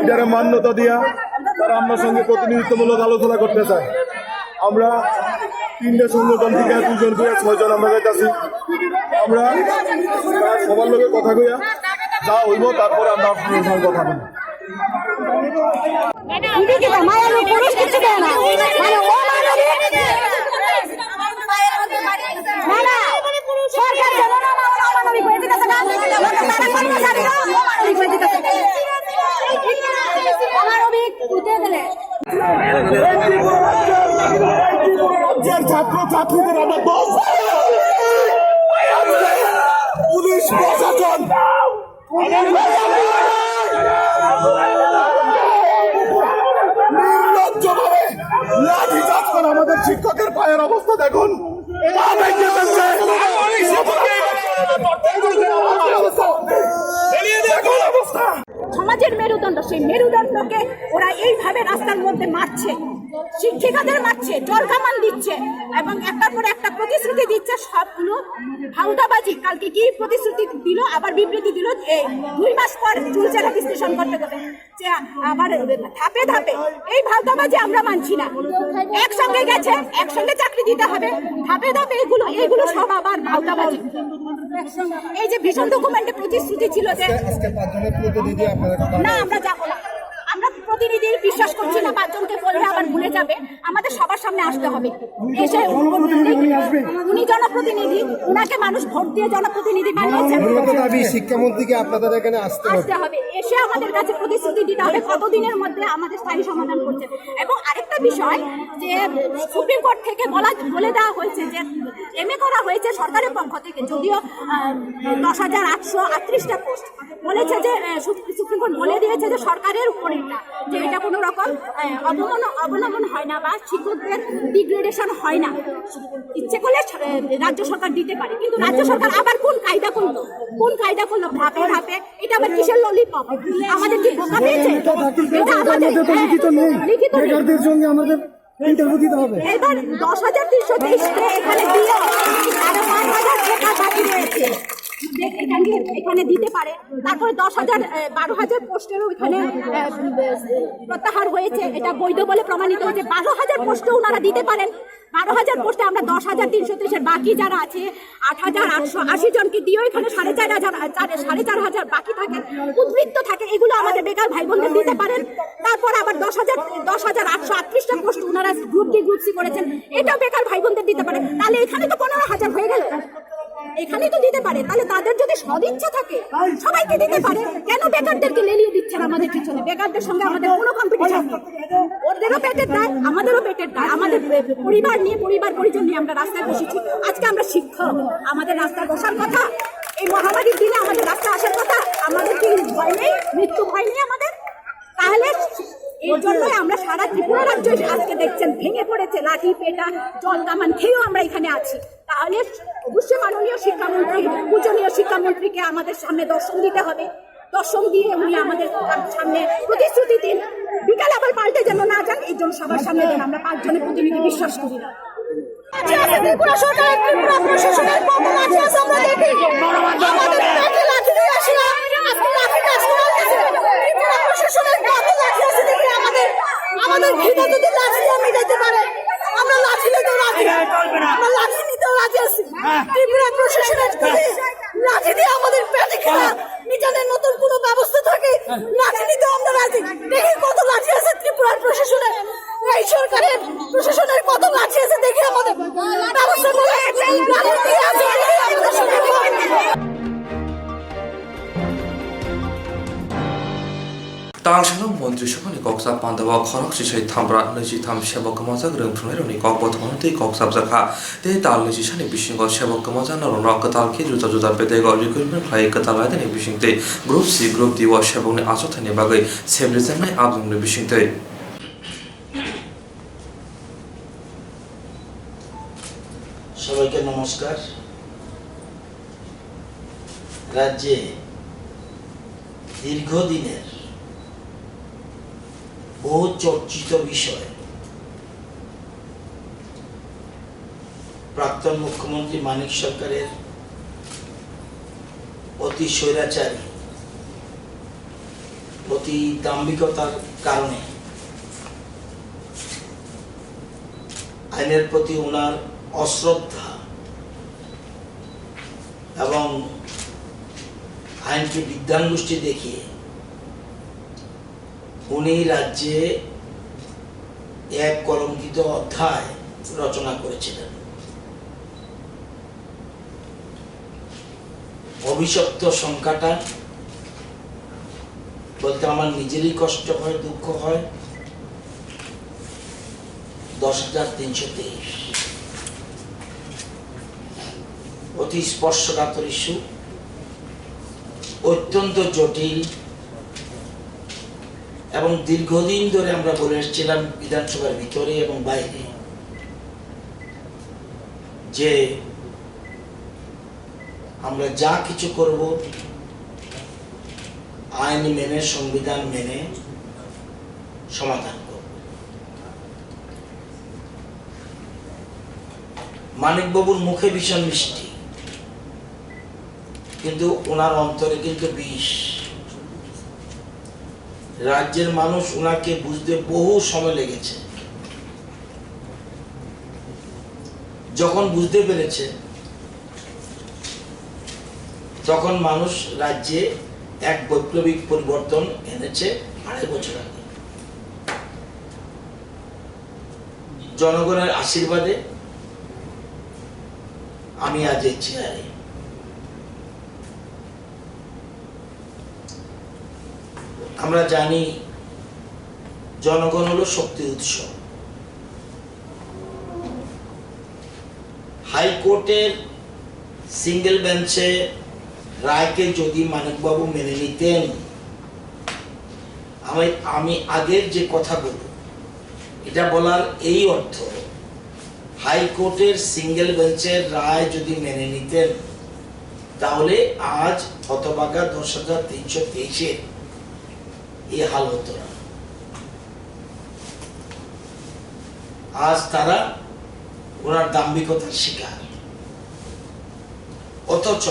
এটারে মান্যতা দিয়া তারা আপনার সঙ্গে প্রতিনিধিত্বমূলক আলোচনা করতে চায়। আমরা তিনটা সংগঠন থেকে দুজন করে ছয়জন আমরা যাইতেছি। আমরা সবার লগে কথা কইয়া যা হইব, তারপরে আমরা আপনার সঙ্গে কথা বলবো। ইনি কিতা মায়া লোক পুরুষ কিছু দেয় না। মানে ও মানবিক। না, না। সরকার যেন না আমার অমানবিক হয়ে যেতেছে না। তারা কর্মচারীরা অমানবিক হয়ে যেতেছে। অমানবিক হতে গেলে। রাজ্যের ছাত্র ছাত্রীদের আমরা বলছি, পুলিশ প্রশাসন নির্লজ্জভাবে লাঠিচার্জ করে আমাদের শিক্ষকের পায়ের অবস্থা দেখুন। পা ভেঙে ফেলছে। দেখুন অবস্থা। সমাজের মেরুদণ্ড, সেই মেরুদণ্ডকে ওরা এইভাবে রাস্তার মধ্যে মারছে, শিক্ষিকাদের মারছে, জলকামান দিচ্ছে এবং একটার পর একটা প্রতিশ্রুতি দিচ্ছে, সবগুলো ভাউতাবাজি। কালকে কি প্রতিশ্রুতি দিল, আবার বিবৃতি দিল, এই দুই মাস পর চুলচেরা বিশ্লেষণ করতে হবে। যে আবার ধাপে ধাপে এই ভাউতাবাজি আমরা মানছি না। একসঙ্গে গেছে, একসঙ্গে চাকরি দিতে হবে। ধাপে ধাপে এগুলো, এগুলো সব আবার ভাউতাবাজি। এই যে ভিশন ডকুমেন্টে প্রতিশ্রুতি ছিল যে আজকে পাঁচজনের প্রতিনিধি আপনারা না, আমরা যাবো না। আমরা প্রতিনিধি বিশ্বাস করছি না, পাঁচজনকে বললে আবার ভুলে যাবে। আমাদের সবার সামনে আসতে হবে। এসে উনি জনপ্রতিনিধি, উনাকে মানুষ ভোট দিয়ে জনপ্রতিনিধি বানিয়েছে। মূলত দাবি শিক্ষামন্ত্রীকে আপনাদের এখানে আসতে হবে। আসতে হবে, এসে আমাদের কাছে প্রতিশ্রুতি দিতে হবে কতদিনের মধ্যে আমাদের স্থায়ী সমাধান করছে। এবং আরেকটা বিষয়, যে সুপ্রিম কোর্ট থেকে বলা, বলে দেওয়া হয়েছে যে এমএ করা হয়েছে সরকারের পক্ষ থেকে, যদিও দশ হাজার আটশো আটত্রিশটা পোস্ট বলেছে যে আহ, সুপ- সুপ্রিম কোর্ট বলে দিয়েছে যে সরকারের উপরে এটা, যে এটা কোনো রকম আহ, অবমান অবনমন হয় না বা শিক্ষকদের ডিগ্রেডেশন হয় না। ইচ্ছে করলে স- আহ, রাজ্য সরকার দিতে পারে, কিন্তু রাজ্য সরকার আবার কোন কায়দা করলো, কোন কায়দা করলো ধাপে ধাপে? এটা আবার কিসের ললিপপ? আমাদের কি বোকা পেয়েছে? এটা আমাদের লিখিত নেই। লিখিত নেই। বেকারদের সঙ্গে আমাদের ইন্টারভিউ দিতে হবে। এবার দশ হাজার তিনশো তেইশ এখানে দিয়েও আরো পাঁচ হাজার টাকা বাকি রয়েছে। এখানে, এখানে দিতে পারে। তারপরে দশ হাজার, এ, বারো হাজার পোস্টেরও এখানে, এ, প্রত্যাহার হয়েছে, এটা বৈধ বলে প্রমাণিত হয়েছে। বারো হাজার পোস্টে ওনারা দিতে পারেন। বারো হাজার পোস্টে আমরা দশ হাজার তিনশো তেইশের বাকি যারা আছে, আট হাজার আটশো আশি জনকে দিয়েও এখানে সাড়ে চার হাজার, চার, সাড়ে চার হাজার বাকি থাকে, উদ্বৃত্ত থাকে, এগুলো আমাদের বেকার ভাই বোনদের দিতে পারেন। তারপর আবার দশ হাজার, দশ হাজার আটশো আটত্রিশটা পোস্ট ওনারা গ্রুপ ডি, গ্রুপ সি করেছেন, এটাও বেকার ভাই বোনদের দিতে পারেন। তাহলে এখানে তো পনেরো হাজার হয়ে গেল, এখানেই তো দিতে পারে। তাহলে তাদের যদি সদিচ্ছা থাকে, সবাইকে দিতে পারে। কেন বেকারদেরকে লেলিয়ে দিচ্ছেন আমাদের পিছনে? বেকারদের সঙ্গে আমাদের কোনো কম্পিটিশন নেই। ওদেরও পেটের দায়, আমাদেরও পেটের দায়। আমাদের পরিবার নিয়ে, পরিবার পরিজন নিয়ে আমরা রাস্তায় বসেছি। আজকে আমরা শিক্ষক, আমাদের রাস্তায় বসার কথা। এই মহামারীর দিনে আমাদের রাস্তায় আসার কথা। আমাদের কি ভয় নেই? মৃত্যু ভয় নেই আমাদের? তাহলে এই জন্যই আমরা সারা ত্রিপুরা রাজ্য আজকে দেখছেন ভেঙে পড়েছে, লাঠি পেটা জল কামান খেয়েও আমরা এখানে আছি। তাহলে অবশ্যই মাননীয় শিক্ষামন্ত্রী, পূজনীয় শিক্ষামন্ত্রীকে আমাদের সামনে দর্শন দিতে হবে। দর্শন দিয়ে উনি আমাদের সামনে প্রতিশ্রুতি দিন। বিকালে আবার পাল্টে যেন না যান, এই জন্য সবার সামনে যেন আমরা পাঁচজনের প্রতিনিধি বিশ্বাস করি না। লাঠি আছে ত্রিপুরা সরকারের, ত্রিপুরা প্রশাসনের কত লাঠি আছে আমরা দেখি। আমাদের পেটে লাঠি দিয়ে আসি না। আজকে লাঠি কাজ করা হয়েছে। ত্রিপুরা প্রশাসনের কত লাঠি আছে দেখি আমাদের। আমাদের খিদে যদি লাঠি দিয়ে মিটাইতে পারে, আমরা লাঠি নিতেও রাজি। আমরা লাঠি নিতেও রাজি আছি। ত্রিপুরা প্রশাসনের যদি লাঠি দিয়ে আমাদের পেটে খিদা মিটানোর মতন কোনো ব্যবস্থা থাকে, লাঠি নিতেও আমরা রাজি। দেখি কত লাঠি আছে ত্রিপুরার প্রশাসনের, এই সরকারের প্রশাসনের কত লাঠি আছে দেখি আমাদের ব্যবস্থা করে। লাঠি দিয়ে আছে, আমাদের সঙ্গে Tangshalo Montri Sabhani koksa pandao khorok sisai thambra nwijitham sebok kwmajak rwngthomnairokni kok bothomano tei kok chapjakha. Tei tal nwijisani bisingo sebok kwmajaknairokno kwtal khe juda juda bedego recruitment khlai kwtal lainani bisingtwi Group C, Group D o sebokni achukthani bagwi sebrijaknai abjongni bisingtwi. সবাইকে নমস্কার। রাজ্যে দীর্ঘদিনের বহু চর্চিত বিষয় প্রাক্তন মুখ্যমন্ত্রী মানিক সরকারের অতি স্বৈরাচারী, অতি দাম্ভিকতার কারণে আইনের প্রতি ওনার অশ্রদ্ধা এবং আইনকে বিদ্বান গোষ্ঠী দেখিয়ে উনি রাজ্যে এক কলঙ্কিত অধ্যায় রচনা করেছিলেন। অভিশপ্ত সংখ্যাটা বলতে আমার নিজেরই কষ্ট হয়, দুঃখ হয়। দশ হাজার তিনশো তেইশ, অতি স্পর্শকাতর ইস্যু, অত্যন্ত জটিল এবং দীর্ঘদিন ধরে আমরা বলে এসেছিলাম বিধানসভার ভিতরে এবং বাইরে যে আমরা যা কিছু করব আইন মেনে, সংবিধান মেনে, সমাধান করব। মানিকবাবুর মুখে ভীষণ মিষ্টি, কিন্তু ওনার অন্তরে কিন্তু বিষ। রাজ্যের মানুষ ওনাকে বুঝতে বহু সময় লেগেছে। যখন বুঝতে পেরেছে, তখন মানুষ রাজ্যে এক বৈপ্লবিক পরিবর্তন এনেছে আড়াই বছর আগে। জনগণের আশীর্বাদে আমি আজ এই চেয়ারে। আমরা জানি, জনগণ হলো শক্তির উৎস। হাইকোর্টের সিঙ্গেল বেঞ্চে রায়কে যদি মানিকবাবু মেনে নিতেন, আমি, আমি আগের যে কথাগুলো, এটা বলার এই অর্থ, হাইকোর্টের সিঙ্গেল বেঞ্চের রায় যদি মেনে নিতেন, তাহলে আজ হতভাগা দশ হাজার তিনশো তেইশের এই হাল হতো না। আজ তারা ওনার দাম্ভিকতার শিকার, অথচ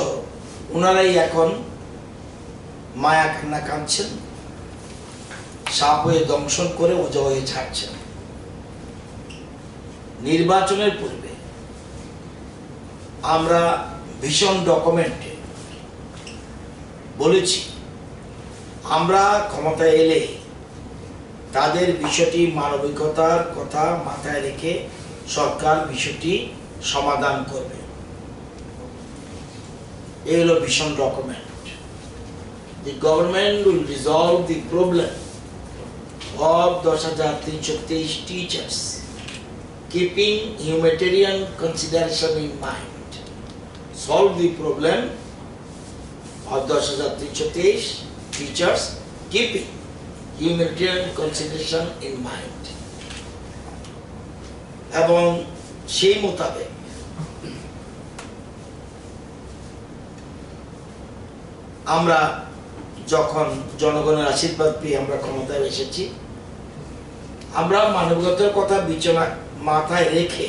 ওনারাই এখন মায়া কান্না কাঁদছেন, সাপ হয়ে দংশন করে ওঝা হয়ে ছাড়ছেন। নির্বাচনের পূর্বে আমরা ভিশন ডকুমেন্টে বলেছি, আমরা ক্ষমতায় এলে তাদের বিষয়টি, মানবিকতার কথা মাথায় রেখে সরকার বিষয়টি সমাধান করবে। এই হলো vision document. The government will resolve the problem of দশ হাজার তিনশো তেইশ teachers, keeping humanitarian consideration in mind. Solve the problem of দশ হাজার তিনশো তেইশ teachers, keeping humanitarian consideration in mind. এবং সেই মোতাবেক আমরা যখন জনগণের আশীর্বাদ পেয়ে আমরা ক্ষমতায় এসেছি, আমরা মানবিকতার কথা বিবেচনা মাথায় রেখে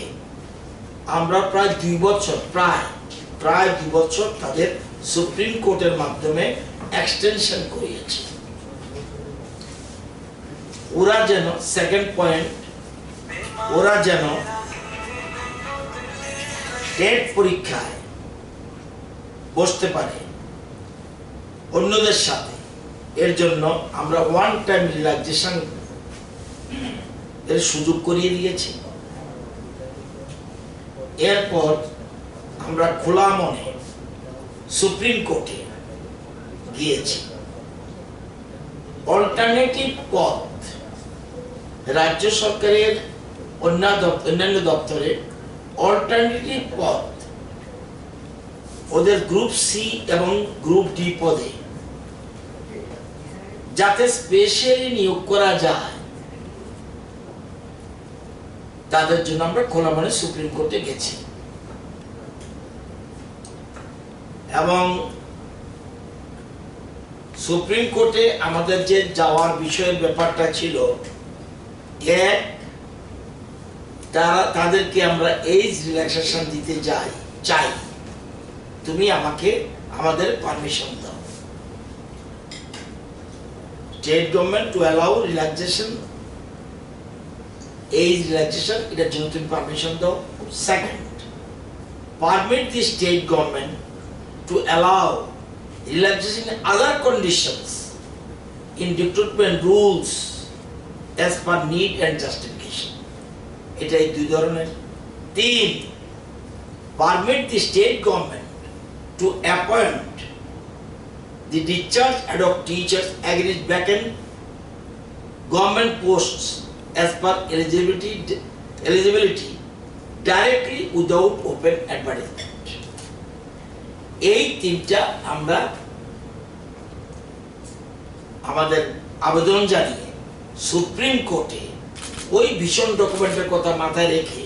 আমরা প্রায় দুই বছর, প্রায়, প্রায় দুই বছর তাদের সুপ্রিম কোর্টের মাধ্যমে এক্সটেনশন করিয়েছি। ওরা যেন, সেকেন্ড পয়েন্ট, ওরা যেন টেট পরীক্ষায় বসতে পারে অন্যদের সাথে, এর জন্য আমরা ওয়ান টাইম রিল্যাক্সেশন এর সুযোগ করিয়ে দিয়েছি। এরপর আমরা খোলা মনে সুপ্রিম কোর্টে গিয়েছি। অল্টারনেটিভ পথ, রাজ্য সরকারের অন্য দপ-, অন্যান্য দপ্তরে অল্টারনেটিভ পথ, ওদের গ্রুপ সি এবং গ্রুপ ডি পদে যাতে স্পেশালি নিয়োগ করা যায়, তাদের জন্য আমরা খোলা মনে সুপ্রিম কোর্টে গেছি এবং সুপ্রিম কোর্টে আমাদের যে যাওয়ার বিষয়ের ব্যাপারটা ছিল, এক, তারা, তাদেরকে আমরা এজ রিল্যাক্সেশন দিতে যাই, চাই, তুমি আমাকে, আমাদের পারমিশন দাও। State government to allow relaxation, age relaxation, এটার জন্য তুমি পারমিশন দাও। Second, permit the state government to allow relaxation in other conditions in recruitment rules as per need and justification. এটাই দুই ধরনের। তিন, permit the state government to appoint the discharge ad hoc teachers against vacant government posts as per eligibility, eligibility directly without open advertisement. এই তিনটা আমরা আমাদের আবেদন জানিয়ে সুপ্রিম কোর্টে ওই ভিশন ডকুমেন্টের কথা মাথায় রেখে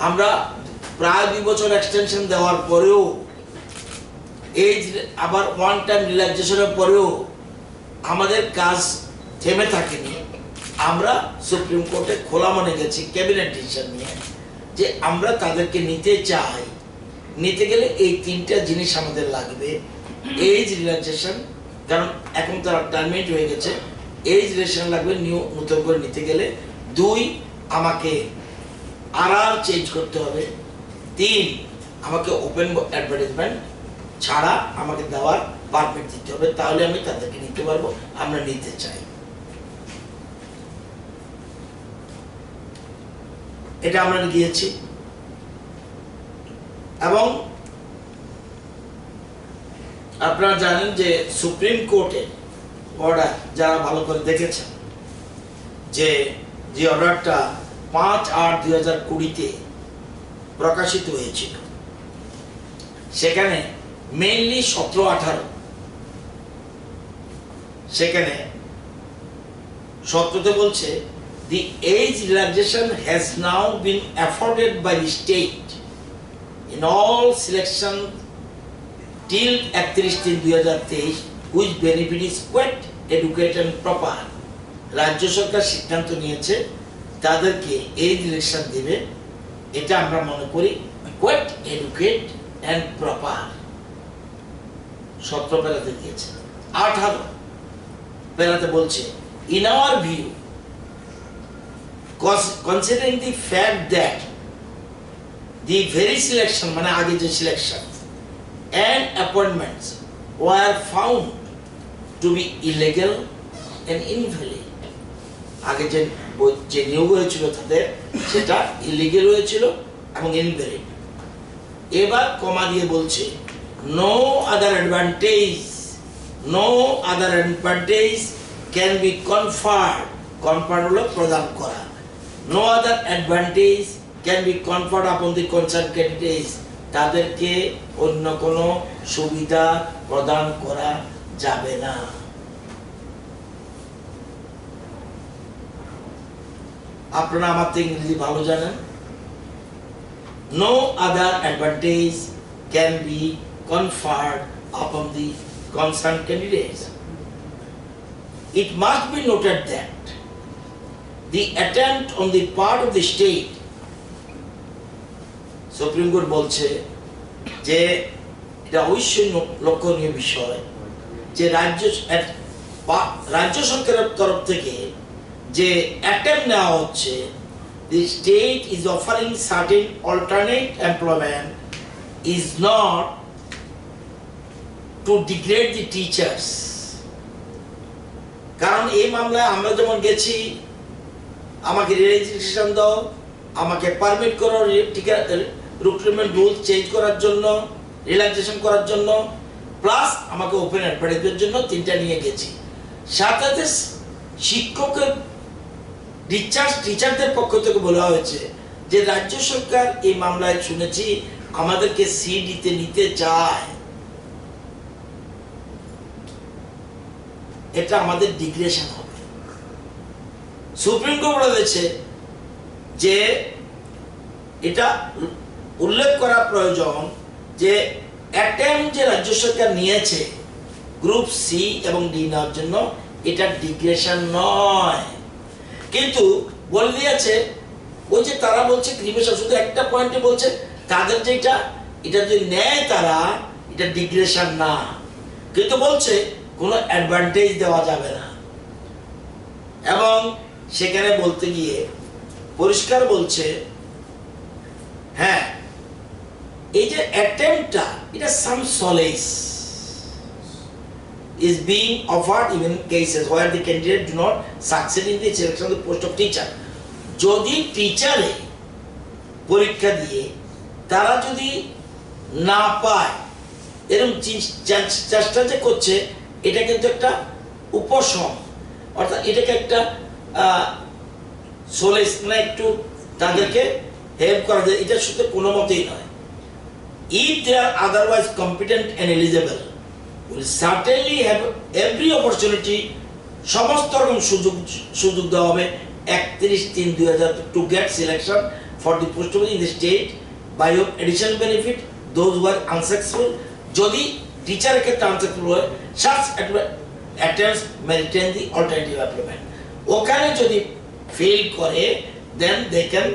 আমরা প্রায় দুই বছর এক্সটেনশন দেওয়ার পরেও, এই যে আবার ওয়ান টাইম রিল্যাক্সেশনের পরেও আমাদের কাজ থেমে থাকেনি। আমরা সুপ্রিম কোর্টে খোলা মনে গেছি ক্যাবিনেট ডিসিশন নিয়ে যে আমরা তাদেরকে নিতে চাই। নিতে গেলে এই তিনটা জিনিস আমাদের লাগবে, এজ রিল্যাক্সেশন, কারণ এখন তারা টার্মিনেট হয়ে গেছে, এজ রিল্যাক্সেশন লাগবে নিউ নতুন করে নিতে গেলে। দুই, আমাকে আরআর চেঞ্জ করতে হবে। তিন, আমাকে ওপেন অ্যাডভার্টাইজমেন্ট ছাড়া আমাকে দেওয়ার পারমিট দিতে হবে, তাহলে আমি তাদেরকে নিতে পারবো। আমরা নিতে চাই। এটা আমরা গিয়েছি। এবং আপনারা জানেন যে সুপ্রিম কোর্টের অর্ডার, যারা ভালো করে দেখেছেন, যে যে অর্ডারটা পাঁচ আট দুই হাজার কুড়িতে প্রকাশিত হয়েছিল, সেখানে মেইনলি সতেরো আঠারো, সেখানে সতেরোতে বলছে, "The age relaxation has now been afforded by the state in all selection till একত্রিশ তিন দুই হাজার তেইশ, which benefit is quite adequate and proper." রাজ্য সরকার সিদ্ধান্ত নিয়েছে তাদেরকে এজ রিল্যাক্সেশন দিবে, এটা আমরা মনে করি কোয়াইট অ্যাডিকুয়েট অ্যান্ড প্রপার। সতেরো প্যারাতে দিয়েছে, আঠারো প্যারাতে বলছে, "In our view, cons- considering the fact that the very selection, মানে আগে যে selection, and appointments were found to be illegal and invalid." আগে যে বই- যে নিয়োগ হয়েছিল তাদের, সেটা ইলিগেল হয়েছিল এবং ইনভ্যালিড। এবার কমা দিয়ে বলছে, "No other advantage, no other advantage can be conferred." কনফার হলো প্রদান করা। "No other advantage can be conferred upon the concerned candidates." তাদেরকে অন্য কোনো সুবিধা প্রদান করা যাবে না। আপনারা আমার তো ইংরেজি ভালো জানেন। "No other advantage can be conferred upon the concerned candidates." It must be noted that the attempt on the part of the state, supreme court বলছে যে এটা অবশ্যই ন- লক্ষণীয় বিষয় যে রাজ্য স- এক- বা- রাজ্য সরকারের তরফ থেকে যে অ্যাটেম্প নেওয়া হচ্ছে, "The state is offering certain alternate employment is not to degrade the teachers." কারণ এই মামলায় আমরা যেমন গেছি, আমাকে রিল্যাক্সেশন দাও, আমাকে পারমিট করো, রি- টিকা, রিক্রুটমেন্ট রুল চেঞ্জ করার জন্য, রিল্যাক্সেশন করার জন্য, প্লাস আমাকে ওপেন অ্যাডভার্টাইজমেন্টের জন্য তিনটা নিয়ে গেছি। সাথে সাথে শিক্ষকের, টিচার্স, টিচারদের পক্ষ থেকে বলা হয়েছে যে রাজ্য সরকার এই মামলায় শুনেছি আমাদেরকে সিডিতে নিতে চায়, এটা আমাদের ডিগ্রেশন হবে। সুপ্রিম কোর্ট বলেছে যে এটা উল্লেখ করা প্রয়োজন যে অ্যাটেম্প যে রাজ্য সরকার নিয়েছে গ্রুপ সি এবং ডি নেওয়ার জন্য, এটা ডিগ্রেশন নয়। কিন্তু বলে দিয়েছে, ওই যে তারা বলছে ডিগ্রেশন, শুধু একটা পয়েন্টে বলছে তাদের যেটা, এটা যদি নেয় তারা, এটা ডিগ্রেশন না, কিন্তু বলছে কোনো অ্যাডভান্টেজ দেওয়া যাবে না। এবং সেখানে বলতে গিয়ে পরিষ্কার বলছে, হ্যাঁ, এই যে অ্যাটেম্পটা, এটা some solace is being offered even cases where the candidate do not succeed in the selection of the post of teacher. যদি টিচারে পরীক্ষা দিয়ে তারা যদি না পায়, এরকম চি- চেষ্টা যে করছে, এটা কিন্তু একটা উপশম, অর্থাৎ এটাকে একটা সোলেস, মানে একটু তাদেরকে হেল্প করা যায়, এটা শুধু কোনো মতেই নয়। If they are otherwise competent and eligible, will certainly have every opportunity, সমস্ত রকম সুযোগ সুযোগ দেওয়া হবে একত্রিশ তিন দুই হাজার, to get selection for the post in the state by of additional benefit those who are unsuccessful. যদি টিচারের ক্ষেত্রে আনসাকসেসফুল হয়, such attempts may retain the alternative employment. ওখানে যদি ফেল করে, দেন দে ক্যান,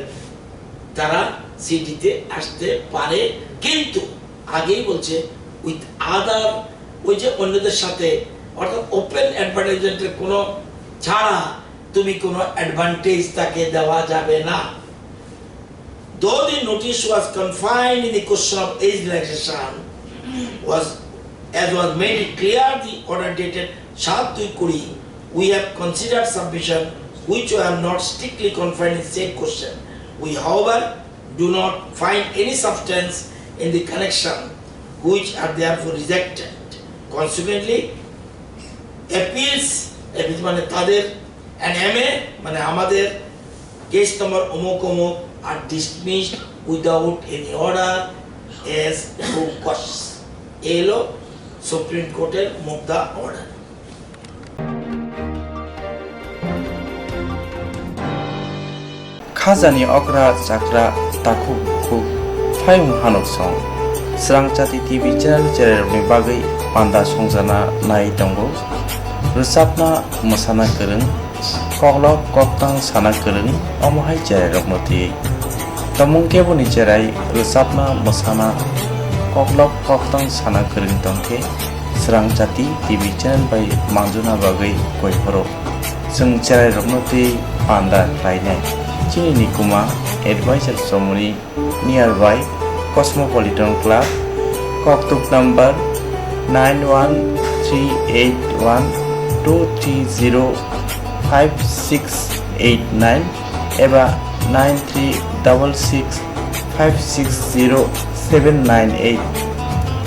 তারা সিটিতে আসতে পারে, কিন্তু আগেই বলছে উইথ আদার, ওই যে অন্যদের সাথে, অর্থাৎ ওপেন অ্যাডভার্টাইজমেন্টের কোনো ছাড়া তুমি কোনো অ্যাডভান্টেজ তাকে দেওয়া যাবে না। Though the notice was confined in the question of age relaxation, was, as was made it clear, the order dated সাত দুই কুড়ি, we have considered submission which were not strictly confined in said question. We, however, do not find any substance in the connection which are therefore rejected. Consequently, appeals, appeals মানে তাদের, and MA মানে আমাদের, case number অমুক অমুক are dismissed without any order as to cause. এই হলো সুপ্রিম কোর্টের মুদ্রা order. Khajani okra chakra takhuk bukhuk phaiung hanuk song. Srangchati T V channel chererokni bagwi panda songjana nai tongo. Rwchapna mwsana kwrwng, koklop koktang sana kwrwng, omo hai chererokno twiwi. Tomung keboni cherai rwchapna mwsana koklop koktang sana kwrwng tongkhe Srangchati T V channel bai manjuna bagwi koi phoro. Chwng cherairokno twi panda khlainai. Chini nikuma advisor chomoni nearby Cosmopolitan Club, koktuk number nine one three eight one two three zero five six eight nine eba nine three double six five six zero seven nine eight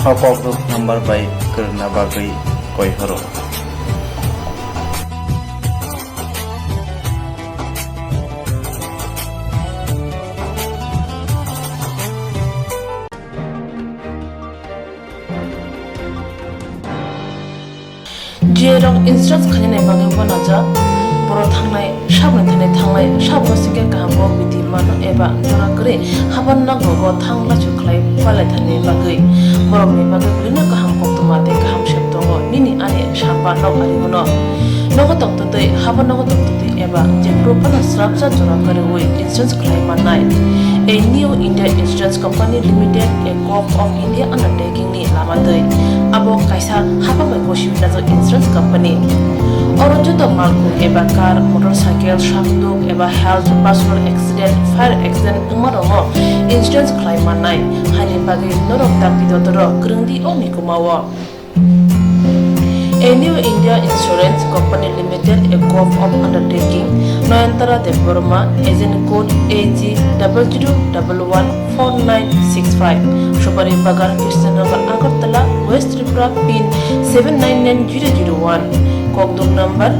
o koktuk number bai kwrwngna bagwi koi horo. Jerok insurance khainani bagwi uanajak, borok thangnai, saboni thani thangnai, saboni singkhe kaham kok bithi mano eba jora kwrwi haban nogo thang lachu khlai palaithani bagwi. Borokni bagwi belino kaham koktwma tei kaham sep tongo, nini ani samba nok ari bono. Nogo tongtwtwi, habo nogo tongtwtwi eba jephuru phano srapsa jora kwrwi insurance khlai mannai. A New India Insurance Company Limited, a Corp of India undertaking ni lama twi. Abo kaisa hapang bai gosiwi najak insurance company. Oro joto malkhung eba car, motorcycle, sakduk eba health, personal accident, fire accident wngma rokno insurance khlai mannai. Haini bagwi norok dakti dotoro kwrwngdi o mikumao. A New India Insurance Company Limited, a Corp of Undertaking, Nayantara Debbarma, agent code A G double zero double one four nine six five, Supari Bagan, Krishnanagar, Agartala, West Tripura, pin seven nine nine zero zero one, kokduk number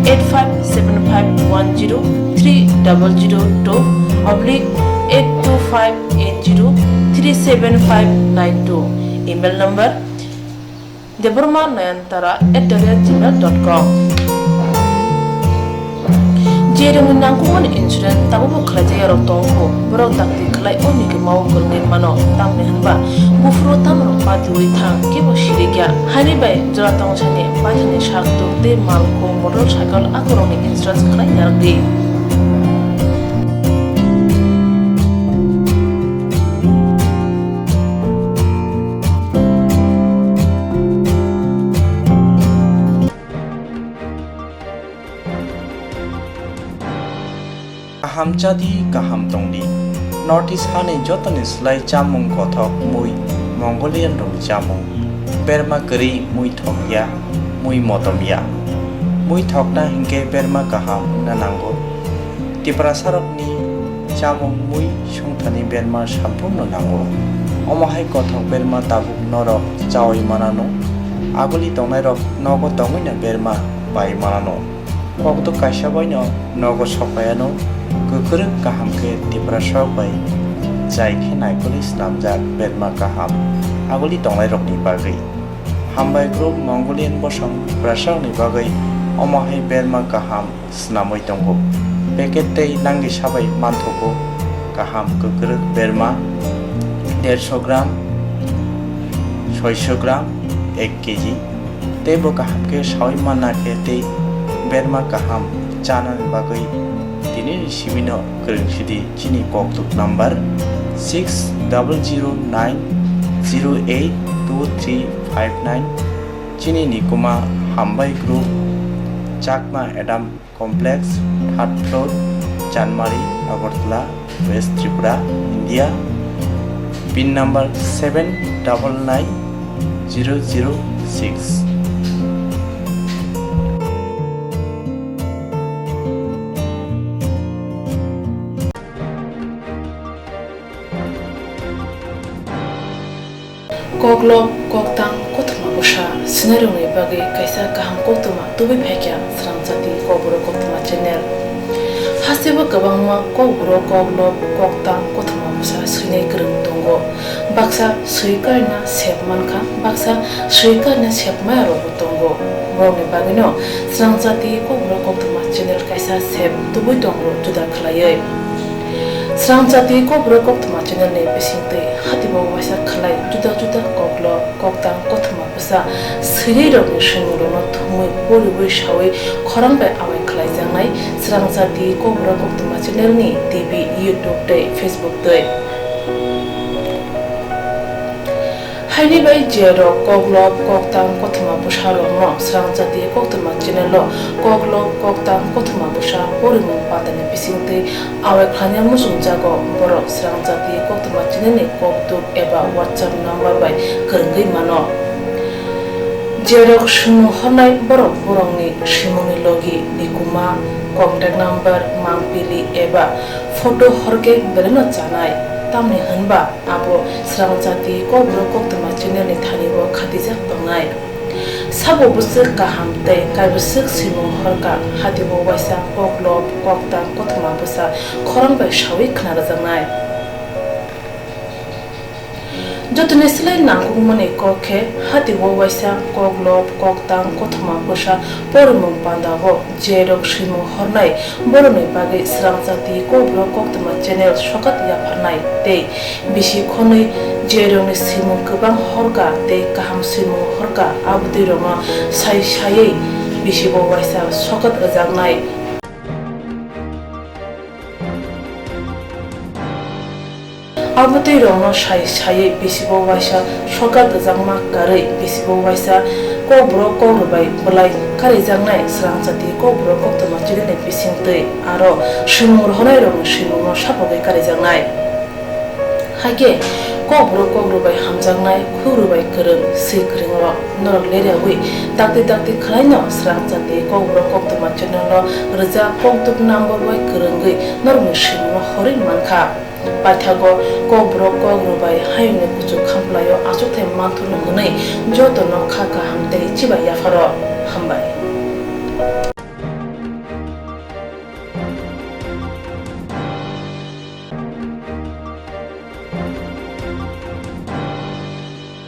eight five seven five one zero three double zero two oblique eight two five eight zero three seven five nine two, email number Debbarma Nayantara at the rate gmail dot com. Jerokni nangkukmani insurance tabukbo khlaijak yarok tongkho, borok dakti khlai o mikumao kwrwngwi mano, tamni hwnba buphuru tamrok patiwi thang kebo sirikya. Haini bai jora tongsani paithakni sak tuk tei malkhung motorcycle akorokni insurance khlai narwkdi. Kaham chadi, kaham tongdi. North East hani jotoni slai chamung kothok mui Mongolian rokni chamung. Berma kwrwi mui thokya, mui motomya. Mui thokna hinkhe berma kaham wngna nango. Tiprasarokni chamung mui sungthani berma samphurno nango. Omo hai kothok berma tabuk norok chaui manano. Aguli tongnairok nogo tongwino berma pai manano. Kokduk kaisa baino nogo sokpaiano kwkrwk kaham khe Tiprasarok bai chai khe naikolwi snamjak berma kaham aguli tongnairokni bagwi. Hambai group Mongolian bosong Tiprasarokni bagwi omo hai berma kaham snamwi tongo. Packet tei nangni sabai manthogo kaham kwkrwk berma dersho gram, soisho gram, ek kg. Tei bo kaham khe saui manna khe tei berma kaham chanani bagwi tinini simino kwrwng sidi chini kokthuk number six double zero nine zero eight two three five nine. Chini Nikuma Hambai Group, Chakma Adam Complex, third floor, Chanmari, Agartala, West Tripura, India. Pin number seven double nine zero zero six. Koklop, koktang, kothoma bwsa swinairokni bagwi kaisa kaham koktwma tubui phaikha Srangchati Kokborok Koktwma channel. Hasteo kwbangma kokborok, koklop, koktang, kothoma bwsa swinai kwrwng tongo. Baksa swi karina sep mankha, baksa swi karina sep maya rokbo tongo. Borokni bagwino Srangchati Kokborok Koktwma channel kaisa sep tubui tongo juda khlaiwi. Srangchati Kokborok Koktwma channel ni bisingtwi hatibo waisa khlai juda juda koklop, koktang, kothoma bwsa swinai rokni swimung rokno thumwi poriwi sawi khorang bai awai khlaijaknai Srangchati Kokborok Koktwma channel ni T V, YouTube tei Facebook twi. Haini bai je rok koklop, koktang, kothoma bwsa rokno Srangchati Koktwma channel o koklop, koktang, kothoma bwsa porimung pandani bisingtwi awai khlaina muchungjago, borok Srangchati Koktwma channel ni kokduk eba WhatsApp number bai kwrwngwi mano. Je rok swimung hornai borok borokni swimungni logi, nikuma, contact number, mangpili eba photo horkhe belai no chanai, tamni hwnba abo Srangchati Kokborok Koktwma channel ni thani o khatijak tongnai. Sabo bwswk kaham tei kaibwswk swimung horkha, hatibo waisa koklop, koktang, kothoma bwsa khorang bai sawi khna rwjaknai. Jotoni slai nangkukmani kok khe hatibo waisa koklop, koktang, kothoma bwsa porimung pandao je rok swimung hornai borokni bagwi Srangchati Kokborok Koktwma channel sokat yapharnai tei bisi khonwi je rokni swimung kwbang horkha tei kaham swimung horkha abotwi rokno sai saiwi bisibo waisa sokat rwjaknai. Abotwi rokno sai saiwi bisibo waisa sokat rwjakma karwi bisibo waisa Kokborok Kokrwbai bwlai karijaknai Srangchati Kokborok Koktwma channel ni bisingtwi aro swimung rohornai rokni swimungno sapogwi karijaknai. Hakhe Kokborok Kokrwbai hamjaknai, Kokrwbai kwrwng, swi kwrwng rok norok leriawi dakti dakti khwlaino Srangchati Kokborok Koktwma channel o rwjak kokduk number bai kwrwngwi norokni swimungno horwi mankha. Paithago Kokborok Kokrwbai hayungni kuchuk khamplaio achukthai manthurno hwnwi jotono kha kaham tei chibai yapharo. Hambai.